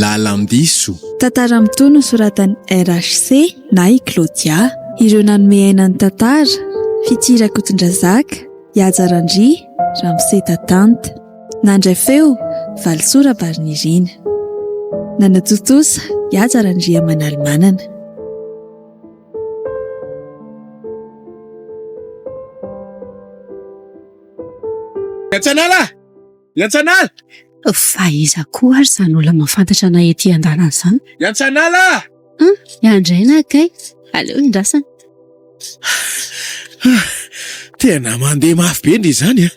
Lalam-diso. Tantara mitohy nosoratan'i RHC na i Claudia. Ireo nanome aina ny tantara, Fitia Rakotondrazaka, Ihaja Randria, Ramose Tatanta. Nandray feo, Valisoa Rabarinirina. Nanatontosa, Ihaja Randriamanalimanana. Iantsanala! Iantsanala! Fa iza koa ary izany olona mahafantatra anay ety an-dalana izany? Iantsanala! An, Iandraina kay. Aleo indrasana. Tena mandeha mafy be ndry izany a!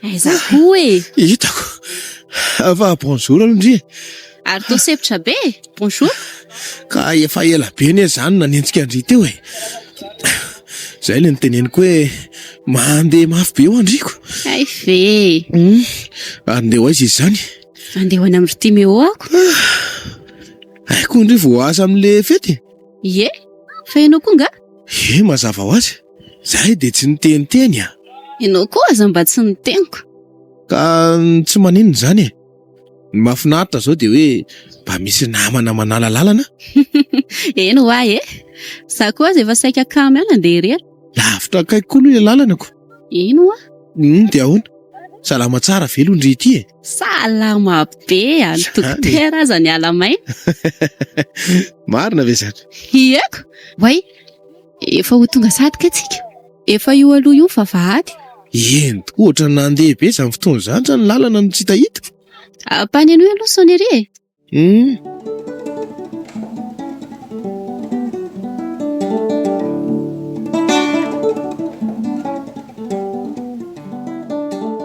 Aiza koa e! Hitako. Fa bonjour aloha ndry e! Ary toa sempotra be e! Bonjour. Ka efa ela be anie za no nanenjika an-dry teo e! Zay le niteneniko hoe mandeha mafy be eo andriko. Hay ve e! Ary ndeha ho aiza izy izany? Andeha ho any amin'i ry Timéo ako. Hay koa ndry vao asa amin'le fety e! Ie! Fa ianao koa nga? Ie, mazava ho azy. Zahay dia tsy niteniteny a! Ianao koa aza mba tsy niteniko. Ka tsy maninona izany e! Ny mahafinaritra izao dia hoe mba misy namana manala lalana. Eny hoa e! Za koa aza efa saika kamo ihany handeha irery. Lavitra akaiky koa aloha ilay lalana ko. Eny hoa. Hum, dia ahoana? Salama tsara ve aloha ndry ity e? Salama be a! Ny dokotera aza niala maina. Marina ve izany? Ieko! Oay, efa ho tonga sahady kay tsika. Efa io aloha io ny vavahady. Eny tokoa, ohatran'ny nandeha be izany fotoana izany izany ny lalana no tsy hitahita. Ampanenoy aloha sonnerie e! Hum.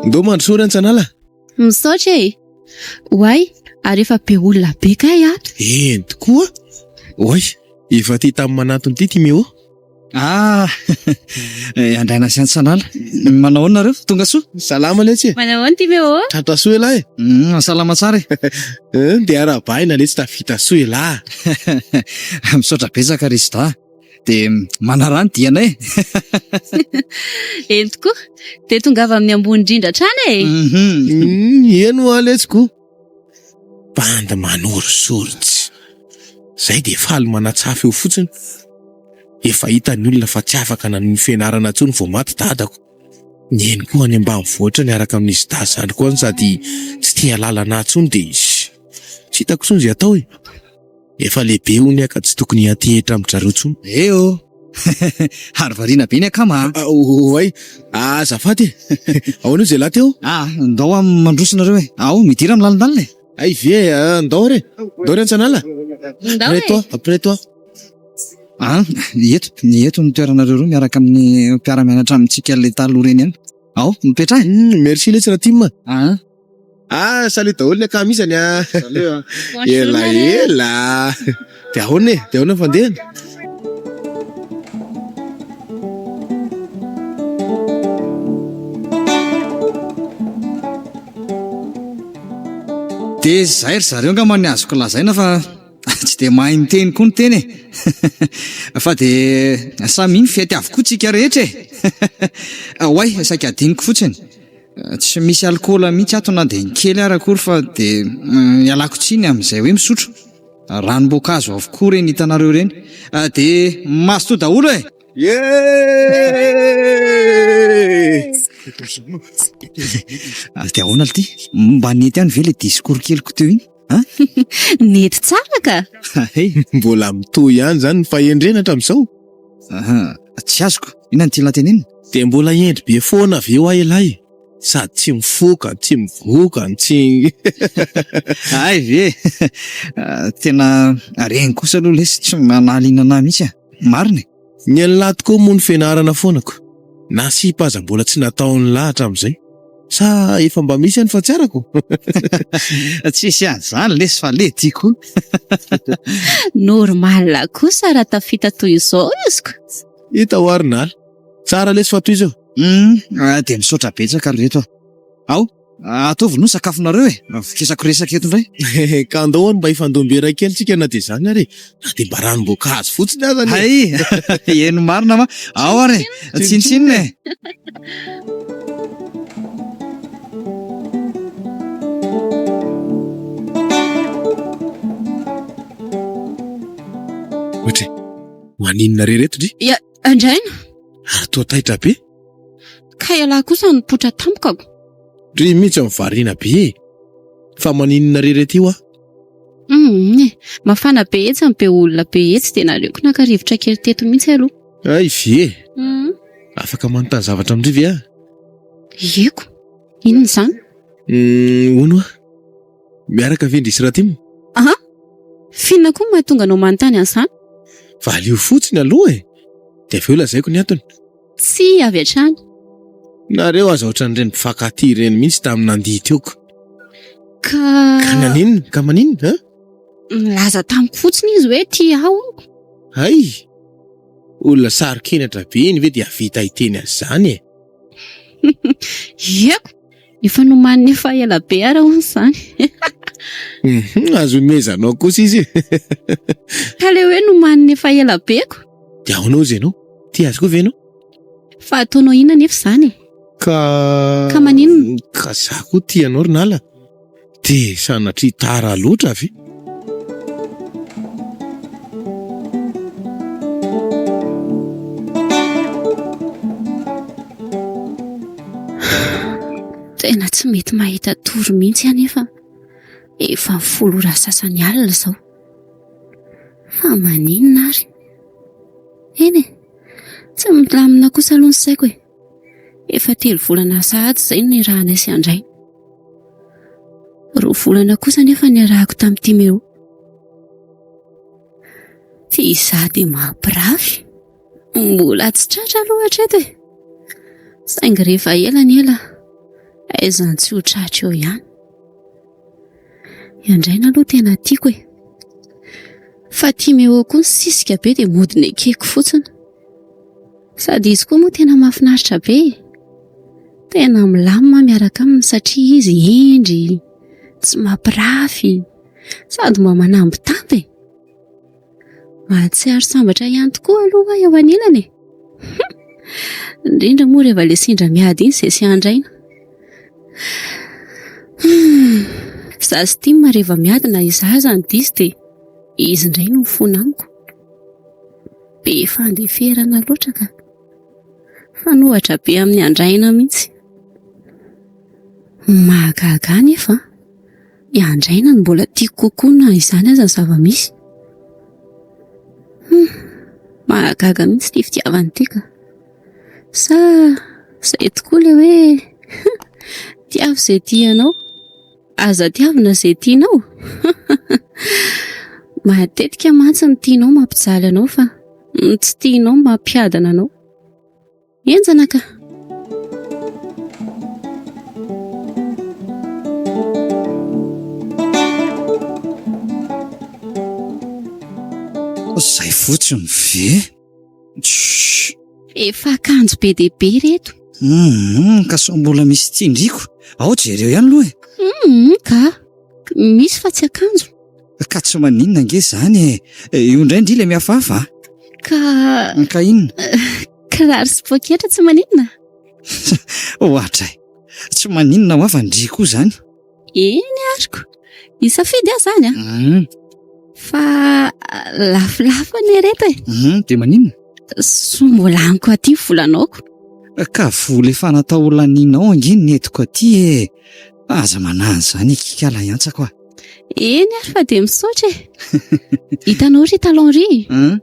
Ndao mandrosoa ry Antsanala. Misaotra e! Oay, ary efa be olona be kay ato. Eny tokoa. Oay, efa aty tamin'ny manantona ity Timéo. Ah! Andraina sy Antsanala. Manao ahoana nareo? Tonga soa? Salama letsy e! Manao ahoana Timéo? Tratra soa elah e! Hum, salama tsara e! Hum, dia arahabaina letsy tafita soa elah. Misaotra betsaka ry Sda. Dia manaraha ny dianay e! Eny tokoa. Dia tongava amin'ny ambony indrindra hatrany e! Hum, eny hoa letsy ko. Bandy manorisory-tsy. Zay dia faly manatsafy eo fotsiny. Efa hitan'ny olona fa tsy afaka nanohy ny fianarana intsony vao maty dadako. Neny koa any ambanivohitra niaraka amin'izy dahy zandriko any sady tsy te hahalala anah intsony dia tsy hitako intsony izay atao e. Efa lehibe hono aho ka tsy tokony hiantehitra amin-dry zareo intsony. Eh oh! Ary variana be ny akama a! Oay! Azafady e! Ahoana io zay lahy teo? Ah! Ndao mandroso nareo e! Ao, midira amin'ny lalindalina e! Hay ve e! Ndao re! Ndao ry Antsanala! Ndao e! Prêt toi, prêt toi! Ah! Eto, eto ny toeranareo roa miaraka amin'ny mpiara-mianatra amintsika ilay taloha ireny ihany. Ao, mipetraha e! Merci letsy Ratim a! Ah! Ah, salut daholo ny akama isany a! Salut a! Ela ela! Dia ahoana e? Dia ahoana ny fandehany? Dia izay ry zareo angamba ny azoko lazaina fa tsy dia mahay miteny koa ny tena e! Fa dia samia mifety avokoa tsika rehetra e! Oay, saika adinoko fotsiny. Tsy misy alikaola mihitsy ato na dia ny kely ara akory fa dia ialako tsiny amin'izay hoe misotro. Ranom-boankazo avokoa ireny hitanareo ireny. Dia mazotoa daholo e! Dia ahoana lty? Mba nety ihany ve ilay discours keliko teo iny? An? Nety tsara ka! Hay! Mbola mitohy ihany izany ny fahendrena hatramin'izao? Aha, tsy azoko. Inona no tianao tenenina? Dia mbola hendry be foana ve hoa ialahy e? Sady tsy mifoka, tsy mivoka, tsy. Hay ve! Tena reny kosa aloha lesy tsy manahaliana anah mihitsy a! Marina e! Ny an'lah tokoa moa ny fianarana foana ko! Na sipa aza mbola tsy nataon'lah hatramin'izay. Sa efa mba misy any fa tsy arako? Tsisy an'izany lesy fa le tiako. Normal kosa raha tafita toy izao izy ko. Hita hoa ry Nala. Tsara lesy fa tohizo. Hum, dia misaotra betsaka ry reto a. Ao. Ataovy aloha ny sakafonareo e! Vokisako resaka eto indray. Ka andao hono mba hifandom-bera kely tsika na dia izany ary e! Na dia mba ranom-boankazo fotsiny aza anie! Hay! Eny marina fa ao ary e! Tsinontsinona e! Ohatry, maninona re reto dry? Ya, Andraina! Ary toa taitra be? Ka ialahy kosa nipoitra tampoka ko. Dry mihitsy no variana be e! Fa maninona re reto io ah? Humm e! Mafana be etsy ny be olona be etsy dia naleoko naka rivotra kely teto mihitsy aloha. Hay ve e! Afaka manontany zavatra amin-dry ve aho? Ieko! Inona izany? Humm hono ah! Miaraka ve ndry sy Ratim? An! F'inona koa no mahatonga anao manontany an'izany? Valio fotsiny aloha e! Dia avy eo lazaiko ny antony. Tsia avy hatrany. Nareo aza ohatran'ireny mpifankatia ireny mihitsy tamin'ny nandihy teo ka. Ka. Ka naninona? Ka maninona an? Nilaza tamiko fotsiny izy hoe tia ahy hono. Hay! Olona saro-kenatra be iny ve dia hahavita hiteny an'izany e? Ieko! Efa nomaniny efa ela be ara hono izany. Hum, azo omezanao kosa izy e. Ka le hoe nomaniny efa ela be ko. Dia ahoana hozy ianao? Tia azy koa ve ianao? Fa ataonao inona anefa izany e? Ka. Ka maninona? Ka za koa tia anao ry Nala. Dia sanatria tara loatra ve? Tena tsy mety mahita tory mihitsy anefa efa folo ora sasany alina izao. Fa maninona ary? Eny e, tsy milamina kosa aloha ny saiko e. Efa telo volana sahady izay no niarahanay sy Andraina. Roa volana kosa anefa niarahako tamin'i Timéo. Tsy izaho dia mampirafy. Mbola tsy tratra aloha hatreto e. Saingy rehefa ela ny ela, aiza no tsy ho tratra eo ihany. I Andraina aloha tena tiako e. Fa Timéo koa nisisika be dia mody nekeko fotsiny. Sady izy koa moa tena mahafinaritra be e. Tena milamina miaraka aminy satria izy hendry, tsy mampirafy, sady mba manambitamby e. Mahatsiaro sambatra ihany tokoa aloha aho eo anilany e. Indrindra moa rehefa ilay sendra miady iny izay sy andraina. Izaho sy Tim rehefa miady na izaho aza no diso dia izy indray no mifona amiko. Be fandeferana loatra ka. Fanohatra be amin'ny andraina mihitsy. Mahagaga ahy nefa i andraina no mbola tiako kokoa na izany aza ny zava-misy. Hum, mahagaga mihitsy ity fitiavana ity ka. Sa izay tokoa ilay hoe tiavo izay tianao. Aza tiavina izay tianao. Matetika mantsy ny tianao mampijaly anao fa ny tsy tianao mampiadana anao. Henjana ka. Izay fotsiny ve? Tssss. Efa akanjo be dia be ireto. Hum, ka sao mbola misy tsindriko. Ao jereo ihany aloha e. Hum, ka. Misy fa tsy akanjo. Ka tsy maninona ange izany e. Io indray ndry ilay mihafahafa a. Ka. Ka inona? Kiraro sy poketra tsy maninona? Ohatray. Tsy maninona ho afa ndry koa izany. Eny ariko. Hisafidy aho izany a. Hum. Fa lafolafo anie ireto e. Hum, dia maninona? Soa mbola amiko aty ny volanaoko. Ka vola efa natao ho lanianao ange ny entiko aty e. Aza manahy an'izany i Kala hiantsako a. Eny ary fa dia misaotra e. Hitanao ry talon ry? Hum.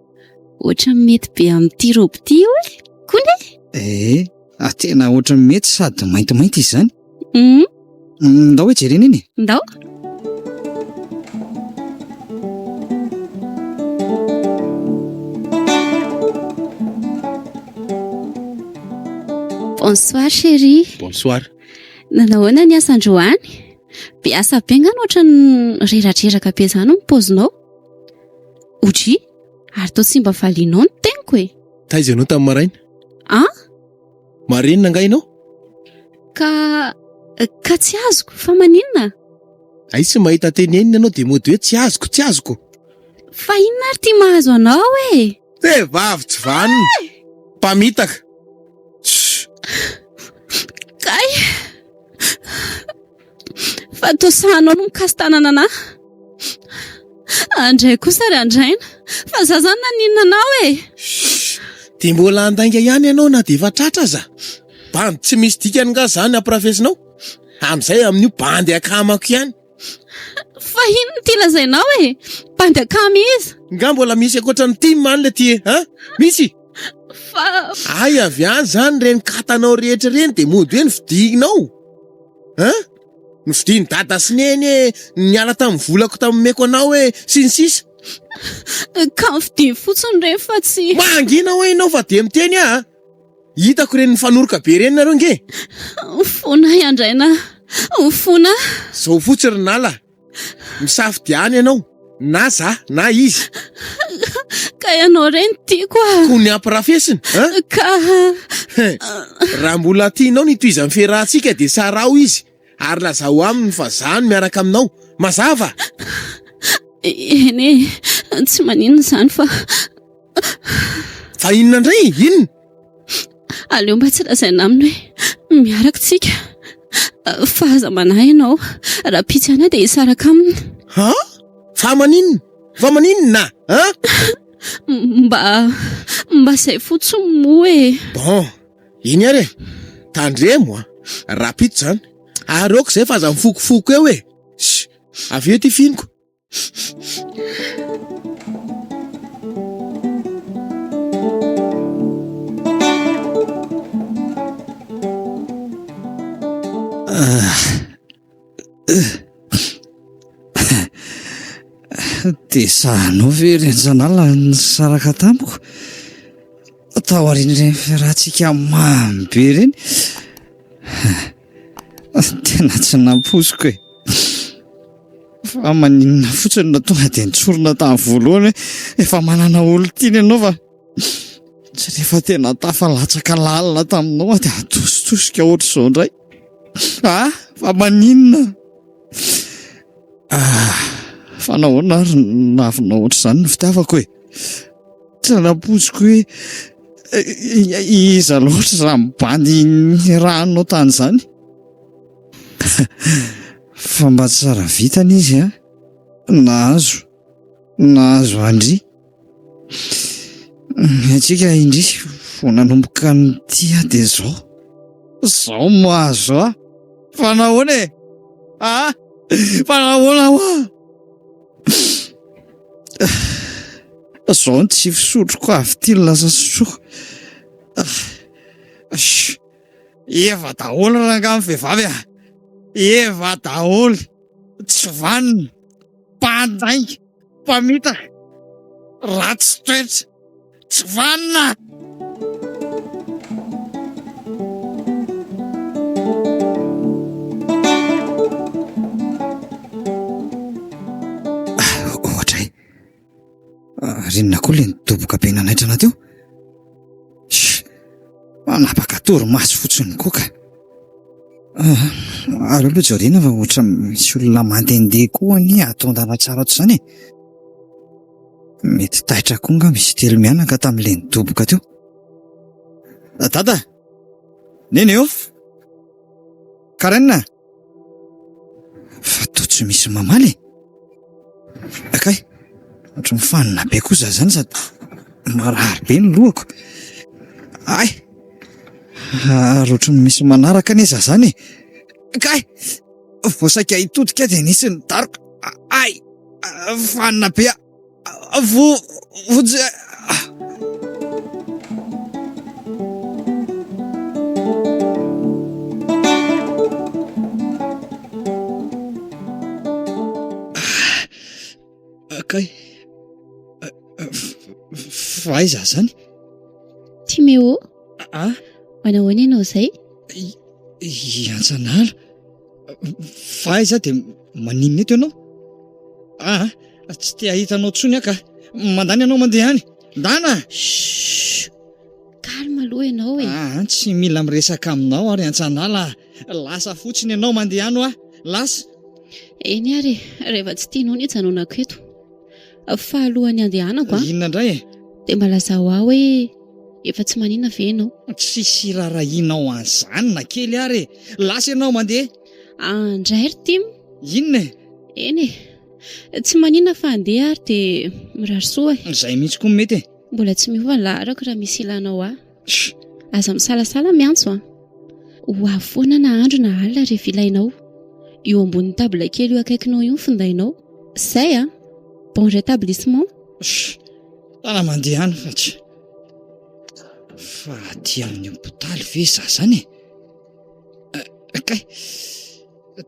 Ohatran'ny mety be amin'ity robe ity io e. Kony e. Eh, tena ohatran'ny mety sady maintimainty izy izany. Hum. Ndao hoe jerena iny e. Ndao. Bonsoir chérie. Bonsoir. Nanao ahoana ny asa androany? Be asa be nga no ohatran'ny reradreraka be izany ny paozinao? Odry, ary toa tsy mba valianao ny teniko e. Taiza ianao tamin'ny maraina? An? Marenina angaha ianao? Ka. Ka tsy azoko, fa maninona? Hay tsy mahita tenenina ianao dia mody hoe tsy azoko, tsy azoko. Fa inona ary ity mahazo anao e? Vehivavy tsy vanona, mpamitaka. Tss. Kay! Fa toa sahanao no mikasi-tanana anà. Andray kosa ry Andraina, fa za zany naninona anao e? Shh! Dia mbola handainga ihany ianao na dia efa tratra aza? Bandy tsy misy dikany nga zany ampirafesinao? Amin'izay amin'io bandy akamako ihany. Fa inona ity lazainao e? Bandy akama iza? Nga mbola misy ankoatran'ny tim any le ty e? An? Misy? Fa. Hay avy any zany ireny katanao rehetra ireny dia mody hoe novidianao? An? Novidian'i dada sy neny e, niala tamin'ny volako tamin'ny omeko anao e, sy ny sisa. Ka novidiany fotsiny ireny fa tsy. Mangina hoa ianao fa dia miteny aho a! Hitako ireny mifanoroka be ireny nareo nge! Mifona ahy Andraina, mifona. Zao fotsiny ry Nala, misafidiana ianao, na za na izy. Ka ianao re no tiako a! Koa ny ampirafesina an! Ka. Raha mbola tianao ny hitohizan'ny fiarahantsika dia saraho izy ary lazao aminy fa za no miaraka aminao. Mazava? Eny e, tsy maninona izany fa. Fa inona indray e? Inona? Aleo mba tsy lazaina aminy hoe miaraka tsika. Fa aza manahy ianao, rahampitso ihany aho dia hisaraka aminy. Ha? Fa maninona? Fa maninona? Ha? Mba, mba izay fotsiny moa e. Bon, iny ary e. Tandremo a, rahampitso izany. Ary aoka izay fa aza mifokofoko eo e. Sh, avy eo ity fihiniko. Dia sahanao ve ry Anjanala nisaraka tamiko? Tao aorian'ireny fiarahantsika mamy be ireny. Tena tsy nampoiziko e. Fa maninona fotsiny no tonga dia nitsorina tamin'ny voalohany hoe efa manana olon-tiana ianao fa tsy rehefa tena tafalatsaka lalina taminao aho dia atositosika ohatr'izao indray. Ah, fa maninona? Ah, fa nahoana ary no navinao ohatr'izany ny fitiavako e? Tsy nampoiziko hoe iza loatra izany bandy nirahanao tany izany. Fa mba tsara vitana izy an! Nahazo, nahazo an-dry. Ny antsika indrisy vao nanomboka nitia dia izao. Izao mahazo ahy. Fa nahoana e? Ah! Fa nahoana hoa? Izao ny tsy fisotroko avy ity no lasa sotroiko. Eva daholo rangaha ny vehivavy a! Eva daholo! Tsy vanona, mpandainga, mpamitaka, ratsy toetra, tsy vanona! Ohatray. Ary inona koa ilay nidoboka be nanaitra anà teo? Sh! Manapaka torimaso fotsiny koa ka. Ah, aleo aloha jerena fa ohatra misy olona mandehandeha koa anie ato an-dalantsara ato izany e. Mety taitra koa angamba izy telo mianaka tamin'ilay nidoboka teo. Dada! Neny ô! Karen! Fa toa tsy misy mamaly e! Kay, ohatry ny fanina be koa za zany sady marary be ny lohako. Ay! Ary ohatry ny misy manaraka anie za zany e! Kay! Vao saika hitodika aho dia nisy nidaroka. Ay! Fanina be aho. Vo, vonjy Kay, fa aiza zany? Timéo, Ah, manahoana ianao izay? I Antsanala. Fa aiza dia maninona eto ianao? Ah, tsy te hahita anao intsony aho ka. Mandany ianao mandeha any. Ndana! Shh! Calme aloha ianao e. Ah, tsy mila miresaka aminao aho ry Antsanala. Lasa fotsiny ianao mandeha any hoa! Lasa! Eny ary e, rehefa tsy tianao ny hijanonako eto. Fa alohan'ny handehanako an. Inona indray e? Dia mba lazao ahy hoe efa tsy maninona ve ianao? Tsisy irarahianao an'izany na kely ary e! Lasa ianao mandeha! Andray ry Tim! Inona e? Eny e! Tsy maninona fa handeha ary dia mirary soa e! Izay mihitsy koa no mety e! Mbola tsy miova ny laharako raha misy ilanao ahy. Aza misalasala miantso an! Ho avy foana na andro na alina rehefa ilainao. Io ambonin'ny table kely io akaikinao io ny findainao. Zay an! Bon rétablissement! Tana mandeha any fa tsy. Fa aty amin'ny hopitaly ve za zany e? Kay!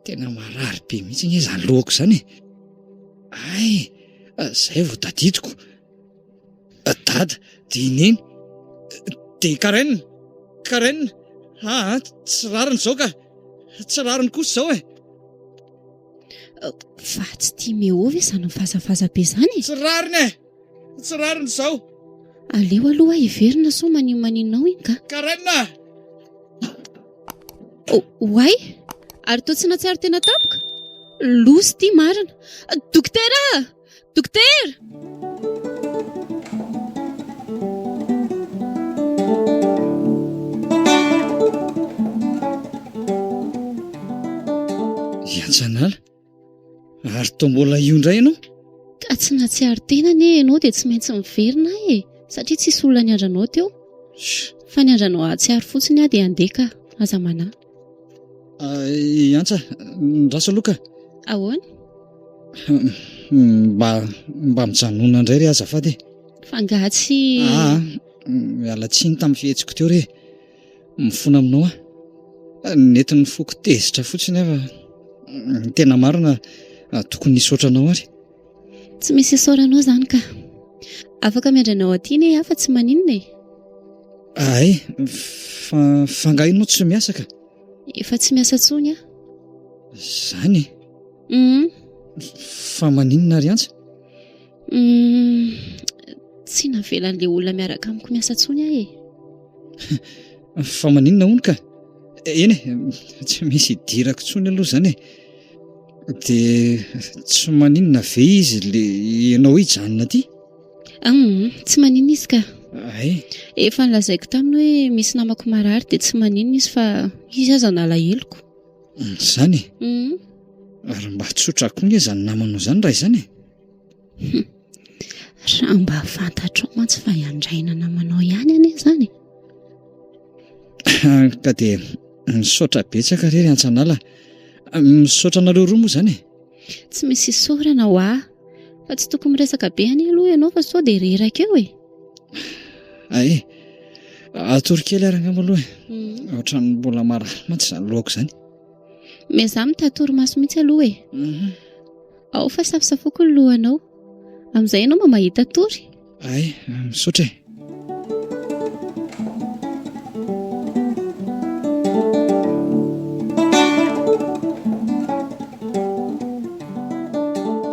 Tena marary be mihitsy nge zany lohako zany e! Hay! Zay vao tadidiko. Dada, dia i Neny, dia i Karen! Karen! Aa, tsy rariny izao ka! Tsy rariny kosa izao e! Fa tsy Timéo ve izany mivazavaza be izany e? Tsy rariny e! Tsy rariny izao! Aleo aloha hiverina sao maninomaninona ao iny ka! Karen a! Oay! Ary toa tsy nahatsiaro tena tampoka? Loza ity marina! Dokotera! Dokotera! Iantsanala, ary toa mbola io indray ianao? Ka tsy nahatsiaro tena anie ianao dia tsy maintsy miverina aho e, satria tsisy olona niandry anao teo. Fa niandry anao hahatsiaro fotsiny aho dia handeha ka, aza manahy. Iantsa, ndraso aloha ka. Ahoana? Mba mba mijanona indray re azafady e. Fa angaha tsy. Aa, miala tsiny tamin'ny fihetsiko teo re. Mifona aminao aho. Nentin'ny foko tezitra fotsiny aho fa ny tena marina tokony hisaotra anao ary. Tsy misy isaoranao izany ka. Afaka miandry anao aty anie aho fa tsy maninona e. Ay, fa fa angaha ianao tsy miasa ka? Efa tsy miasa intsony aho. Izany e? Hum. Fa maninona ary Antsa? Hum, tsy navelan'ilay olona miaraka amiko miasa intsony aho e. Fa maninona hono ka? Eny e, tsy misy idirako intsony aloha izany e. Dia tsy maninona ve izy le ianao hijanona aty? Hum, tsy maninona izy ka. Ay. Efa nolazaiko taminy hoe misy namako marary dia tsy maninona izy fa izy aza nalaheloko. Izany e? Hum. Ary mba tsotra koa nge izany namanao izany raha izany e. Hum. Raha mba fantatrao mantsy fa hiandraina namanao ihany anie izany e. Ka dia misaotra betsaka re ry Antsanala. Misaotra anareo roa moa izany e. Tsy misy isaorana hoa. Fa tsy tokony miresaka be anie aloha ianao fa sao dia reraka eo e. Ay, atory kely ary angamba aloha e. Mhm. Ohatran'ny mbola marary mantsy izany lohako izany. Miezaha mitady torimaso mihitsy aloha e. Mhm. Ao fa safosafoko ny lohanao. Amin'izay ianao mba mahita tory. Ay, misaotra e.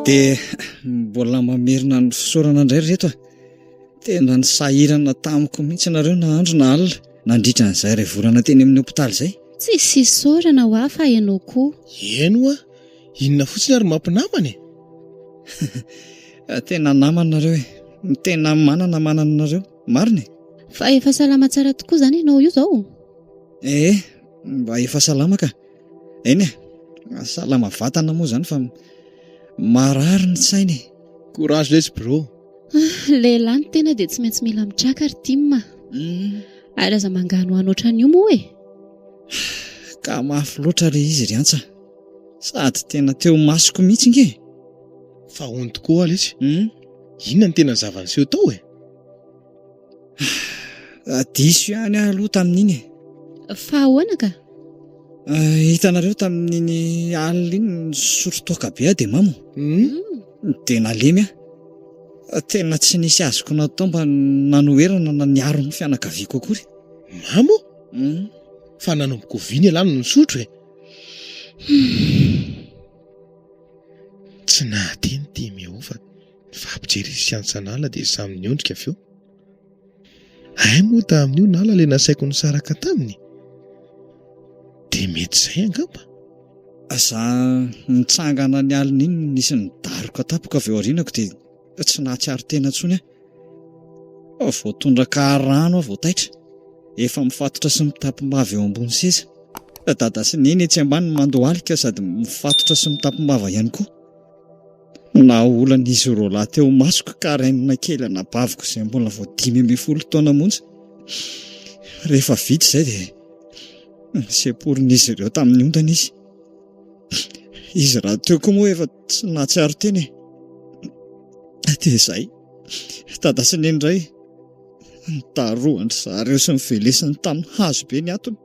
Dia mbola mamerina ny fisaorana indray ry reto a. Tena nisahirana tamiko mihitsy nareo na andro na alina nandritra an'izay iray volana teny amin'ny hopitaly izay. Tsisy isaorana ho ahy fa ianao koa. Eny hoa, inona fotsiny ary mampinamana e? Tena namana nareo e. Tena manana manana nareo. Marina e. Fa efa salama tsara tokoa izany ianao io izao? Ee, mba efa salama ka. Eny e, salama vatana moa izany fa marary ny saina e. Courage lesy bro. Lehilahy ny tena dia tsy maintsy mila mitraka ry Tim a. Ary aza manganohano ohatran'io moa e. Ka mafy loatra ilay izy ry Antsa. Sady tena teo masoko mihitsy nge. Fa hono tokoa lesy, inona no tena zava-niseho tao e? Diso ihany aho aloha tamin'iny e. Fa ahoana ka? Hitanareo tamin'iny alina iny nisotro toaka be aho dia mamo. Dia nalemy aho. Tena tsy nisy azoko natao mba nanoherana na niaro ny fianakaviako akory. Mamo? Fa nanomboka oviana ialahy no nisotro e? Tsy nahateny Timéo fa nifampijery izy sy Antsanala dia samy niondrika avy eo. Hay moa tamin'io Nala ilay nasaiko nisaraka taminy? Dia mety izay angamba. Za nitsangana ny alina iny nisy nidaroka tampoka avy eo aorianako dia tsy nahatsiaro tena intsony aho. Vao tondraka rano aho vao taitra. Efa mifatotra sy mitapim-bava eo ambony seza. Dada sy Neny etsy ambany mandohalika sady mifatotra sy mitapim-bava ihany koa. Naolan'izy roalahy teo imasoko Karen kely anabaviko izay mbola vao 15 taona monja. Rehefa vita izay dia noseporin'izy ireo tamin'ny ondana izy. Izy rahateo koa moa efa tsy nahatsiaro tena e. Dia izay. Dada sy Neny indray nidarohan-dry zareo sy novelesiny tamin'ny hazo be ny atony.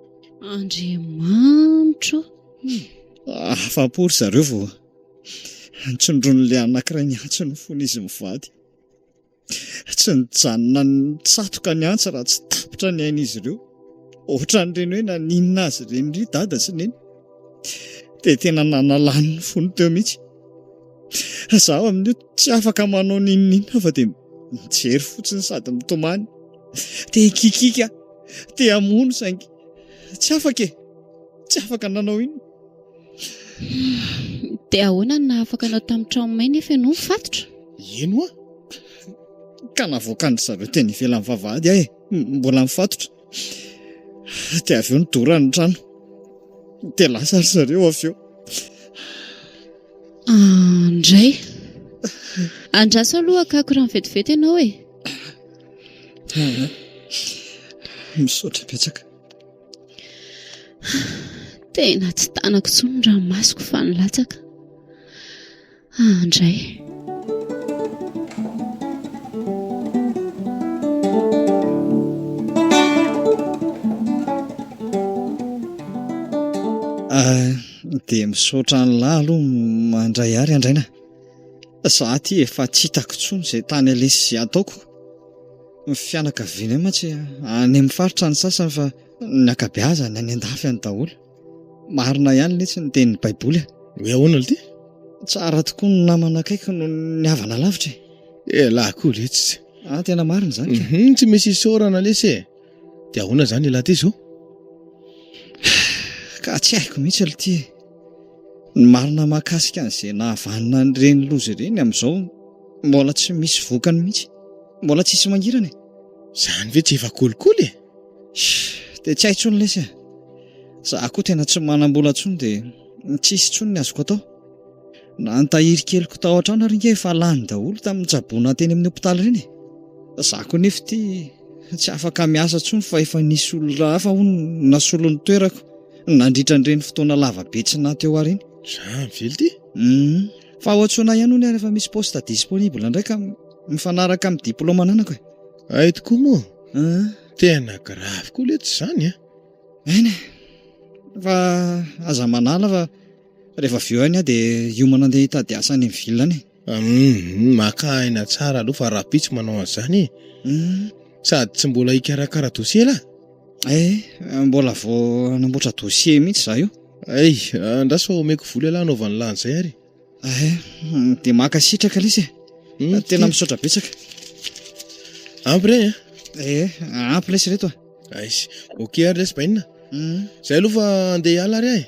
Andriamanitro o! Afa-po ry zareo vao Nitsondron'ilay anankiray ny antsy ny fon'izy mivady. Tsy nijanona nitsatoka ny antsy raha tsy tapitra ny ain'izy ireo. Ohatran'ireny hoe naninona azy ireny ry dada sy neny. Dia tena nanalany ny fony teo mihitsy. Izaho amin'io tsy afaka manao n'inon'inona fa dia mijery fotsiny sady mitomany. Te hikikiaka, te hamono saingy tsy afaka e. Tsy afaka nanao inona. Dia ahoana no nahafaka anao tamin'ny trano may nefa ianao mifatotra? Eny hoa! Ka navoakan-dry zareo teny ivelan'ny vavahady aho e, mbola mifatotra. Dia avy eo nidorany ny trano. Dia lasa ry zareo avy eo. Andray. Andraso aloha hakako rano vetivety ianao e. Misaotra betsaka. Tena tsy tanako intsony ny ranomasoko fa nilatsaka. Andray. Ah, dia misaotra an'lah aloha mandray ary andraina. Za aty efa tsy hitako intsony izay tany aleha sy izay ataoko. Ny fianakavianay mantsy any amin'ny faritra ny sasany fa ny ankabeazany any an-dafy any daholo. Marina ihany letsy ny tenin'ny Baiboly a. Hoe ahoana lty? Tsara tokoa ny namana akaiky noho ny havana lavitra e. Elah koa letsy. Ah, tena marina izany ka. Mhm, tsy misy isaorana lesy e. Dia ahoana izany elah ty izao? Ka tsy haiko mihitsy lty e. Ny marina mahakasika an'izay nahavanona an'ireny loza ireny amin'izao mbola tsy misy vokany mihitsy. Mbola tsisy mangirana e. Zany ve tsy efa kolikoly e? Dia tsy hay intsony lesy e. Za koa tena tsy manam-bola intsony dia tsisy intsony ny azoko atao. Na ny tahiry keliko tao an-trano ary nge efa lany daholo tamin'ny nitsaboana teny amin'ny hopitaly ireny e. Za koa nefa ity tsy afaka miasa intsony fa efa nisy olona hafa hono nasolo ny toerako nandritra an'ireny fotoana lava be tsy naha teo ahy ireny. Zany ve lty? Hum. Fa ao antsoina ihany hono rehefa misy poste disponible indray ka mifanaraka amin'ny diplôme ananako e. Hay tokoa moa. Tena grave koa letsy izany a. Eny e. Fa aza manala fa rehefa avy eo ihany aho dia hiomana andeha hitady asa any amin'ny ville any e. Hum, maka aina tsara aloha fa rahampitso manao an'izany e. Hum. Sady tsy mbola hikarakara dossier lah. Eh, mbola vao hanamboatra dossier mihitsy za io. Hay, andraso fa omeko vola ialahy hanaovan'ny lany izay ary. Eh, dia mankasitraka lesy e. Hmm, Tena misaotra betsaka. Ampy ireny a? Eh, ampy lesy ireto a. Aish, ok ary lesy bainina. Hmm. Zay aloha fa andeha hiala ary aho e.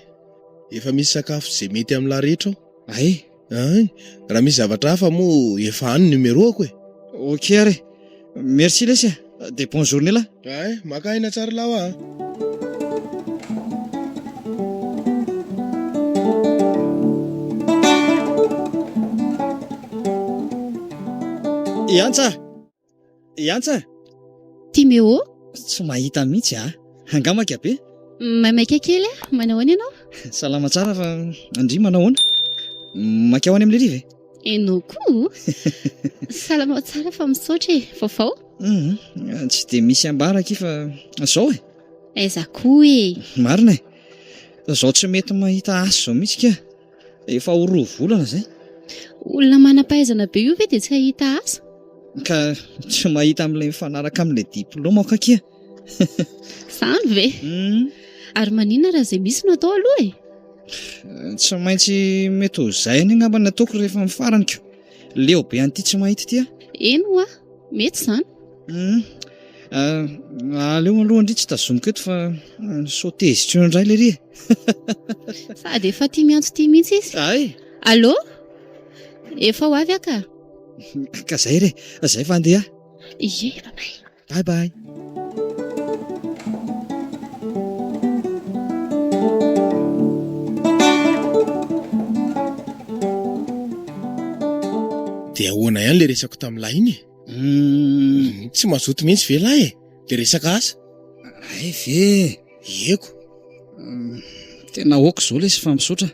Efa misy sakafo izay mety amin'lah rehetra ao. Ay. Ay, raha misy zavatra hafa moa efa any numéro-ako e. Ok ary e. Merci lesy e. Dia bonne journée lah. Ay, maka aina tsara lah hoa a. Iantsa! Iantsa! Timéo? Tsy mahita mihitsy a! Angaha maika be? Maimaika kely aho, manao ahoana ianao? Salama tsara fa ndry manao ahoana? Maika ho any amin'i Lery ve? Ianao koa? Salama tsara fa misaotra e, vaovao? Hum, tsy dia misy ambara akia fa izao e! Aiza koa e! Marina e! Izao tsy mety mahita asa izao mihitsy ka! Efa ho roa volana izay. Olona manam-pahaizana be io ve dia tsy hahita asa? Ka tsy mahita amin'ilay mifanaraka amin'ilay diplaomako akia. Izany ve? Hmm. Ary maninona raha izay misy no atao aloha e? Tsy maintsy mety ho izay anie angamba ny ataoko rehefa amin'ny farany ko. Leo be an'ity tsy mahita ity aho. Eny hoa, mety izany. Hmm. Ah, Aleo aloha ndry tsy tazomiko eto fa sao tezitra eo indray lery e. Sady efa tia miantso tia mihitsy izy. Ay. Allô? Efa ho avy aho ka. Ka zay re, zay fa andeha. Ie, bye bye. Bye bye. Dia ahoana ihany le resako tamin'ilay iny e? Hum. Tsy mazoto mihitsy ve lahy e? Dia resaka asa? Hay ve? Ieko. Tena ok izao lesy fa misaotra.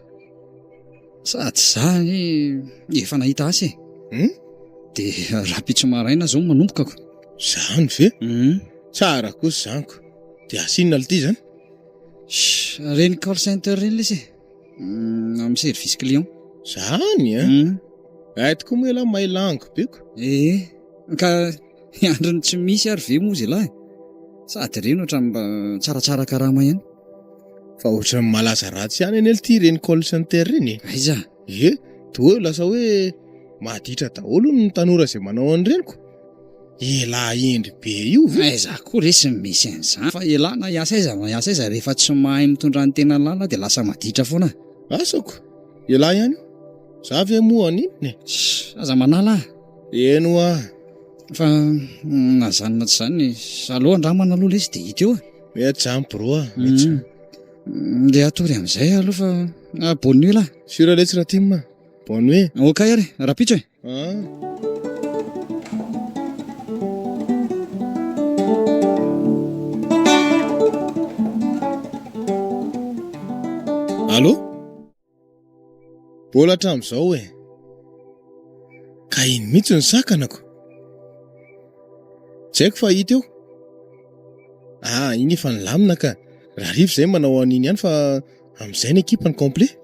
Sady za anie efa nahita asa e. Hum? Dia rahampitso maraina zao manomboka ko. Zany ve? Hum. Tsara kosa izany ko. Dia asa inona lty izany? Shh, reny call center reny lesy e. Amin'ny service client. Zany an? Hum. Hay tokoa moa ialahy mahay langue be ko. Ee, ka androny tsy misy ary ve moa zalahy? Sady ireny ohatran'ny mba tsaratsara karama ihany. Fa ohatran'ny malaza ratsy ihany anie lty ireny call center ireny e. Aiza? Ie, toa hoe lasa hoe maditra daholo hono ny tanora izay manao an'ireny ko. Elah hendry be io ve? Aiza koa resy ny misy an'izany fa elah na hiasa aiza na hiasa aiza rehefa tsy mahay mitondra ny tena lalina dia lasa maditra foana. Asa ko, elah ihany io. Za ve moa haninona e? Shh, aza manala ah. Eny hoa. Fa na zany na tsy zany, aleo andramana aloha lesy dia hita eo e. Mety zany bro a, mety zany. Ndeha hatory amin'izay aho aloha fa ah, bonne nuit lah. Sûr letsy Ratim a, bonne nuit. Ok ary, rahampitso e. Ah. Allô? Mbola hatramin'izao e. Ka iny mihitsy no sakanako. Tsy haiko fa hita eo. Ah, iny efa nilamina ka. Rahariva izay manao an'iny ihany fa amin'izay ny ekipa ny complet.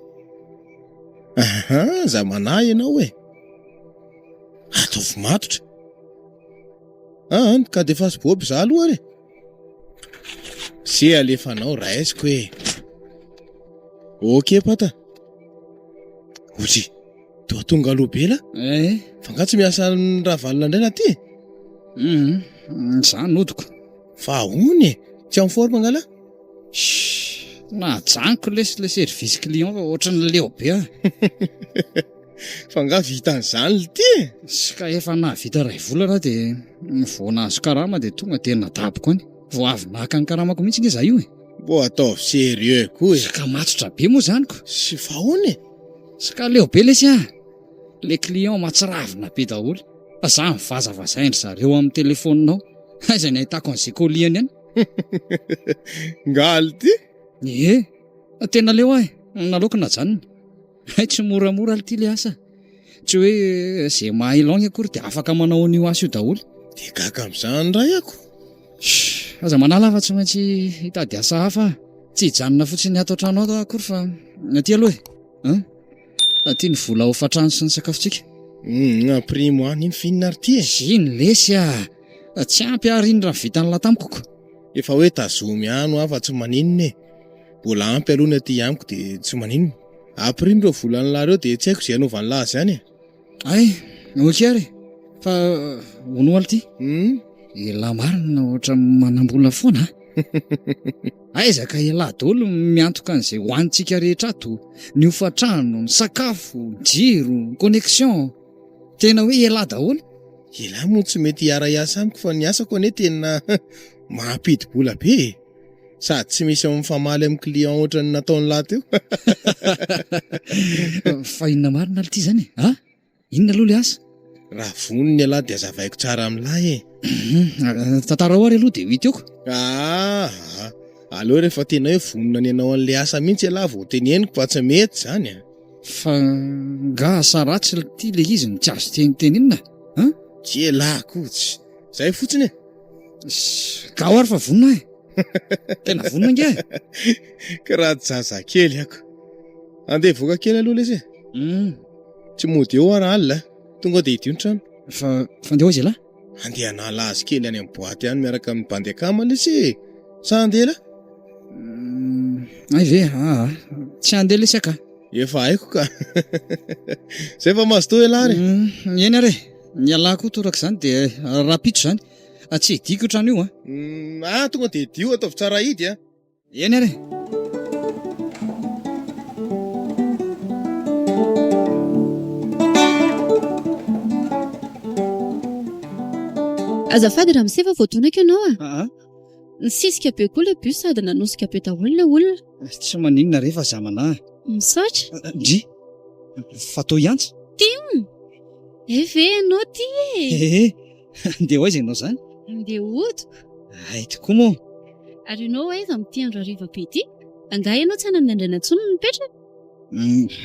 Aha, za manahy ianao e. Ataovy matotra. Ah, ka defaso bob za aloha ary. Se alefanao raisiko e. Ok pata. Otry, toa tonga aloha be lah. Eh. Fa nga tsy miasa amin'ny ravalona indray lah ty? Mhm, za nodiko. Fa ahoana e? Tsy en forme nga lah? Shh, najanoko lesy le service client fa ohatran'ny leo be aho. Fa nga vitan'izany lty e? Sy ka efa nahavita iray volana aho dia vao nahazo karama dia tonga dia nadaboko any. Vao avy naka ny karamako mihitsy nge za io e. Mbô ataovy sérieux koa e. Sy ka matotra be moa zany ko. Sy fa ahoana e? Sy ka leo be lesy ah. Le client matsiravina be daholo. Fa za mivazavazain-dry zareo amin'ny téléphone ao. Aiza ny ahitako an'izay colis-ny any? Nga lty? Ie, tena leo aho e. Naleoko najanona. Hay tsy moramora lty le asa. Tsy hoe ze mahay langue akory dia afaka manao an'io asa io daholo. Dia gaga amin'izany indray ako. Shh, aza manala fa tsy maintsy hitady asa hafa aho. Tsy hijanona fotsiny ato an-trano ato aho akory fa aty aloha e. An? Aty ny vola hofantrano sy ny sakafontsika. Hum, primo any iny f'inona ary ty e? Iny lesy ah! Tsy ampy ary iny raha vitan'lah tamiko ko. Efa hoe tazomy ihany hoa fa tsy maninona e. Mbola ampy aloha ny aty amiko dia tsy maninona. Ampirimo ireo volan'lah ireo dia tsy haiko izay hanaovan'lah azy any e. Hay, ok ary e. Fa hono hoa lty? Hum? Elah marina ohatran'ny manam-bola foana a. Aiza ka elah daholo no miantoka an'izay hohanintsika rehetra ato, ny hofantrano, ny sakafo, ny jiro, ny connexion. Tena hoe elah daholo. Elah moa tsy mety hiara-hiasa amiko fa ny asako anie tena mampidi-bola be e. Sady tsy misy mifamaly amin'ny client ohatran'ny nataon'lah teo. Fa inona marina lty zany e? A? Inona aloha le asa? Raha vonona ialahy dia azavaiko tsara amin'lah e. Tantarao ary aloha dia ho hita eo ko. Aa, aleo rehefa tena hoe vonona ny hanao an'le asa mihitsy ialahy vao teneniko fa tsy mety izany a. Fa nga asa ratsy lty le izy no tsy azo tenitenenina a? Tsy ialahy koa tsy. Zay fotsiny e. Gao ary fa vonona aho e. Tena vonona ange e. Kiraha zazakely ako. Andeha hivoaka kely aloha lesy e. Hum. Tsy mody eo aho raha alina a. Tonga dia hidio ny trano. Fa fa andeha ho aiza ialahy? Andeha hanala azy kely any amin'ny boaty any miaraka amin'ny bandy akama lesy e. Sa andeha elah? Hum, hay ve? Aa, tsy andeha lesy aho ka. Efa haiko ka. Zay fa mazotoa elah ary. Hum, eny ary e. Ny ialahy koa torak'izany dia rahampitso izany. Tsy hidiako io trano io an. Ah, tonga dia hidio, ataovy tsara hidy an. Eny ary e. Azafady ramose fa voadonako ianao a. Aa. Nisisika be koa ilay bus sady nanosika be daholo ilay olona. Tsy maninona re fa za manahy. Misaotra. Ndry. Fa toa hiantsa? Tim! Eh ve ianao ty e! Ehe. Ndeha ho aiza ianao izany? Ndeha hody. Hay tokoa moa. Ary ianao ho aiza amin'ity andro hariva be ity? Angaha ianao tsy any amin'ny Andraina intsony no mipetraka?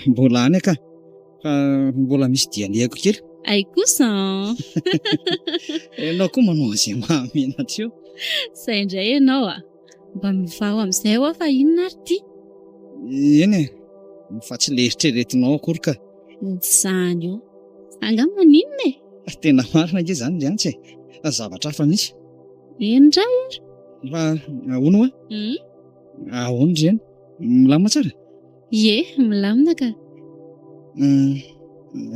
Mbola any aho ka. Fa mbola misy dia alehako kely. Hay kosa an! Ianao koa manao an'izay mahamenatra eo. Izay indray ianao a! Mba mivaha amin'izay hoa fa inona ary ity? Eny e! Fa tsy ilay eritreretinao akory ka. Izany eo. Angaha maninona e? Tena marina ange izany ry Antsa e! Zavatra hafa mihitsy. Eny indray ary. Fa ahoana hoa? Ahoana ry Eny? Milamina tsara? Ie, milamina ka.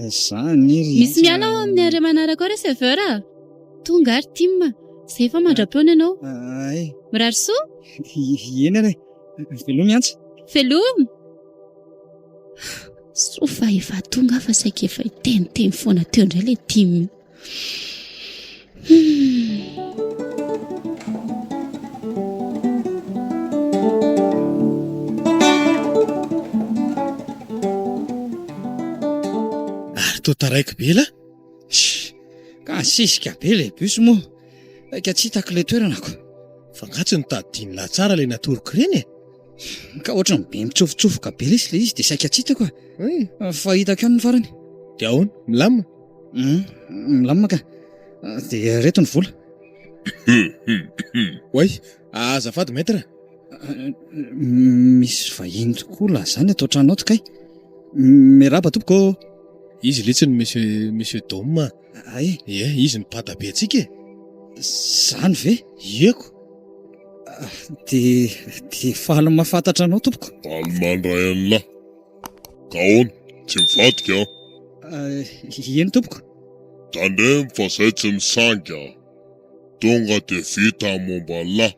Za anie ry Misy miala ao amin'ny arrêt manaraka ao receveur a! Tonga ary Tim, zay fa mandra-peona ianao. Ay. Mirary soa. Eny ary e. Veloma i Antsa. Veloma. Soa fa efa tonga aho fa saika efa hiteniteny foana teo indray ilay Tim io. Ary toa taraiky be lah. Ka nisisika be ilay bus moa. Saika tsy hitako ilay toerana ko. Fa nga tsy notadidian'lah tsara ilay natoroko ireny e? Ka ohatran'ny be mitsofotsofoka be lesy ilay izy dia saika tsy hitako a. Fa hitako ihany ny farany. Dia ahoana? Milamina? Hum, milamina ka. Dia ireto ny vola. Oay, azafady maître. Misy vahiny tokoa lahy izany ato an-trano ato kay. Miarahaba tompoko ô. Izy letsy ny monsieur monsieur Dom a. Ay. Ie, izy no mpadabe antsika e. Izany ve? Ieko. Dia dia faly mahafantatra anao tompoko. Faly mandray an'lah. Ka ahoana, tsy mivadika an? Eny tompoko. Tandremo fa zay tsy misangy an. Tonga dia vita ny momba an'lah.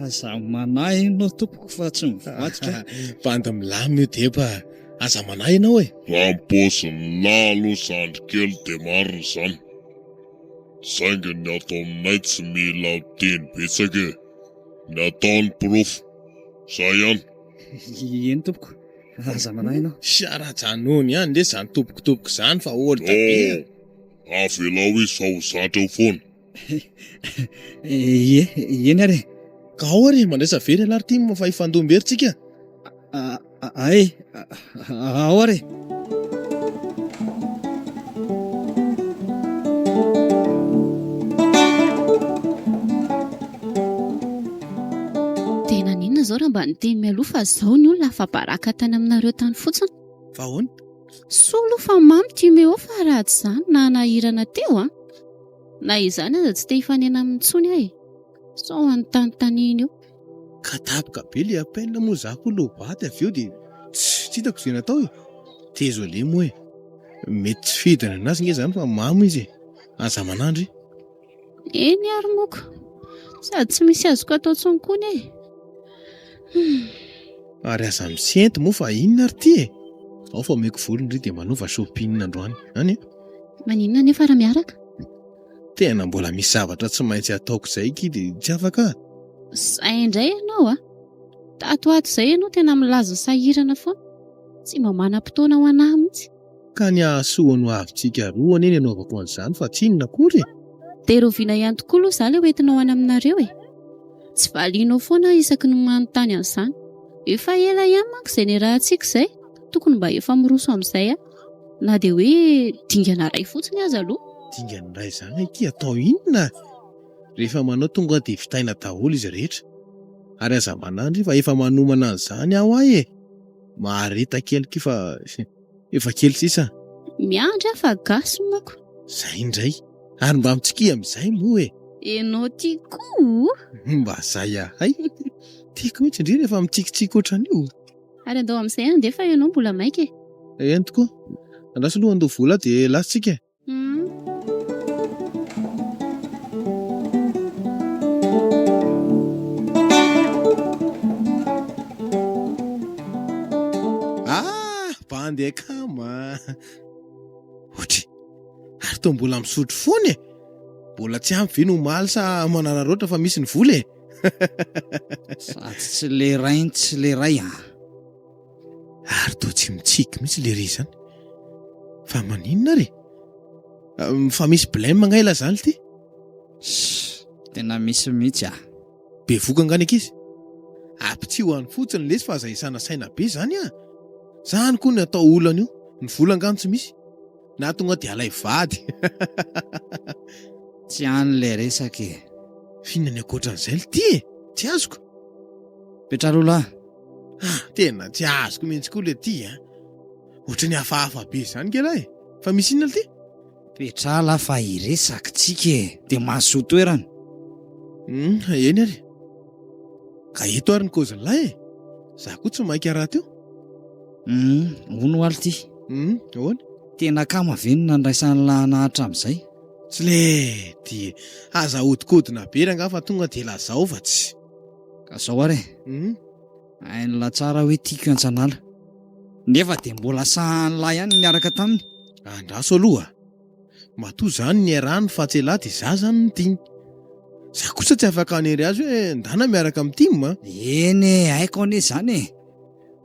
Aza manahy ianao tompoko fa tsy mivadika. Bandy milamina io Deba a. Aza manahy ianao e. Raha ny paozin'lah aloha zandry kely dia marina izany. Saingy ny ato aminay tsy mila miteny betsaka e. Ny atao ny porofo. Zay ihany. Eny tompoko. Aza manahy ianao. Siara ajanony ihany lesy zany tompoko tompoko zany fa old be a. Oh! Avelao izy fa ho zatra eo foana. Ie, eny ary e. Ka ao ary e, mandraisa very ialahy ry Tim fa hifandom-bery tsika. Ay, ao ary e. Dia naninona izao raha mba niteny mialoha fa izao ny olona afa-baraka tany aminareo tany fotsiny? Fa ahoana? Soa aloha fa mamy Timéo fa raha tsy izany nanahirana teo an! Na izany aza tsy te hifanena aminy intsony aho e! Sao anontanintaniany eo. Ka tapoka be le appel moa za koa lobaty avy eo de tsy hitako ze natao e! Désolé moa e! Mety tsy fidiny anazy nge zany fa mamo izy e! Aza manandry. Eny ary moko. Sady tsy misy azoko atao intsony koa anie e! Humm. Ary aza misento moa fa inona ary ty e! Ao fa omeko vola ndry de manova shopping androany any e! Maninona anefa raha miaraka? Tena mbola misy zavatra tsy maintsy ataoko izay ki dia tsy afaka ah. Zay indray ianao a! Tato ho ato izay ianao tena milaza sahirana foana. Tsy mba manam-potoana ho an'ahy mihitsy. Ka ny hahasoa ny hoavintsika roa anie ny anaovako an'izany fa tsy inona akory e! Dia rahoviana ihany tokoa aloha izaho ilay hoentinao any aminareo e? Tsy valianao foana aho isaky ny manontany an'izany. Efa ela ihany manko izay niarahantsika izay, tokony mba efa miroso amin'izay aho. Na dia hoe dingana iray fotsiny aza aloha. Dingana iray izany akia atao inona? Rehefa manao tonga dia vitaina daholo izy rehetra. Ary aza manandry fa efa manomana an'izany aho ahy e! Mahareta kely akia fa efa kely sisa. Miandry aho fa gasy manko. Zay indray. Ary mba mitsikia amin'izay moa e! Enao ty koa! Mba zay ahay. Tiako mihitsy ndry rehefa mitsikitsiky ohatran'io. Ary andao amin'izay handeha fa ianao mbola maika e. Eny tokoa. Andraso aloha handoa vola dia lasa tsika e. bandy akama a! Ohatry, ary toa mbola misotro foana e! Mbola tsy ampy ve ny omaly sa manararaotra fa misy ny vola e? Sady tsy le rainy tsy le ray an! Ary toa tsy mitsiky mihitsy lery izany. Fa maninona ary e? Fa misy blème angaha ialahy izany ity? Ssss, tena misy mihitsy ah! Bevoka angaha ny ankizy? Ampitsio any fotsiny lesy fa aza isana saina be izany ah! Zany koa ny atao olana io, ny vola angaha no tsy misy? Na tonga dia alay vady. Tsy any le resaka e! F'inona ny ankoatran'izay lty e? Tsy azoko. Petraro lahy. Ah, tena tsy azoko mihitsy koa le ty a! Ohatran'ny hafahafa be izany nge lahy e! Fa misy inona lty? Petraha lahy fa hiresaka tsika e! Dia mahazoa toerana. Hum, eny ary. Ka eto ary ny kôzin'lahy e! Za koa tsy maika rahateo. Hum, hono hoa lty. Hum, ahoana? Tena akama ve ny nandraisan'lah anah hatramin'izay? Tsy le ty e! Aza ahodikodina be rangaha fa tonga dia lazao fa tsy. Ka zao ary e! Hum. Hain'lah tsara hoe tiako i Antsanala. Nefa dia mbola sahan'lah ihany ny niaraka taminy. Andraso aloha a! Matoa zany niarahany fa tsy elah dia za zany no tiany. Za kosa tsy afaka hanery azy hoe ndana miaraka amin'i Tim a! Eny e, haiko anie izany e!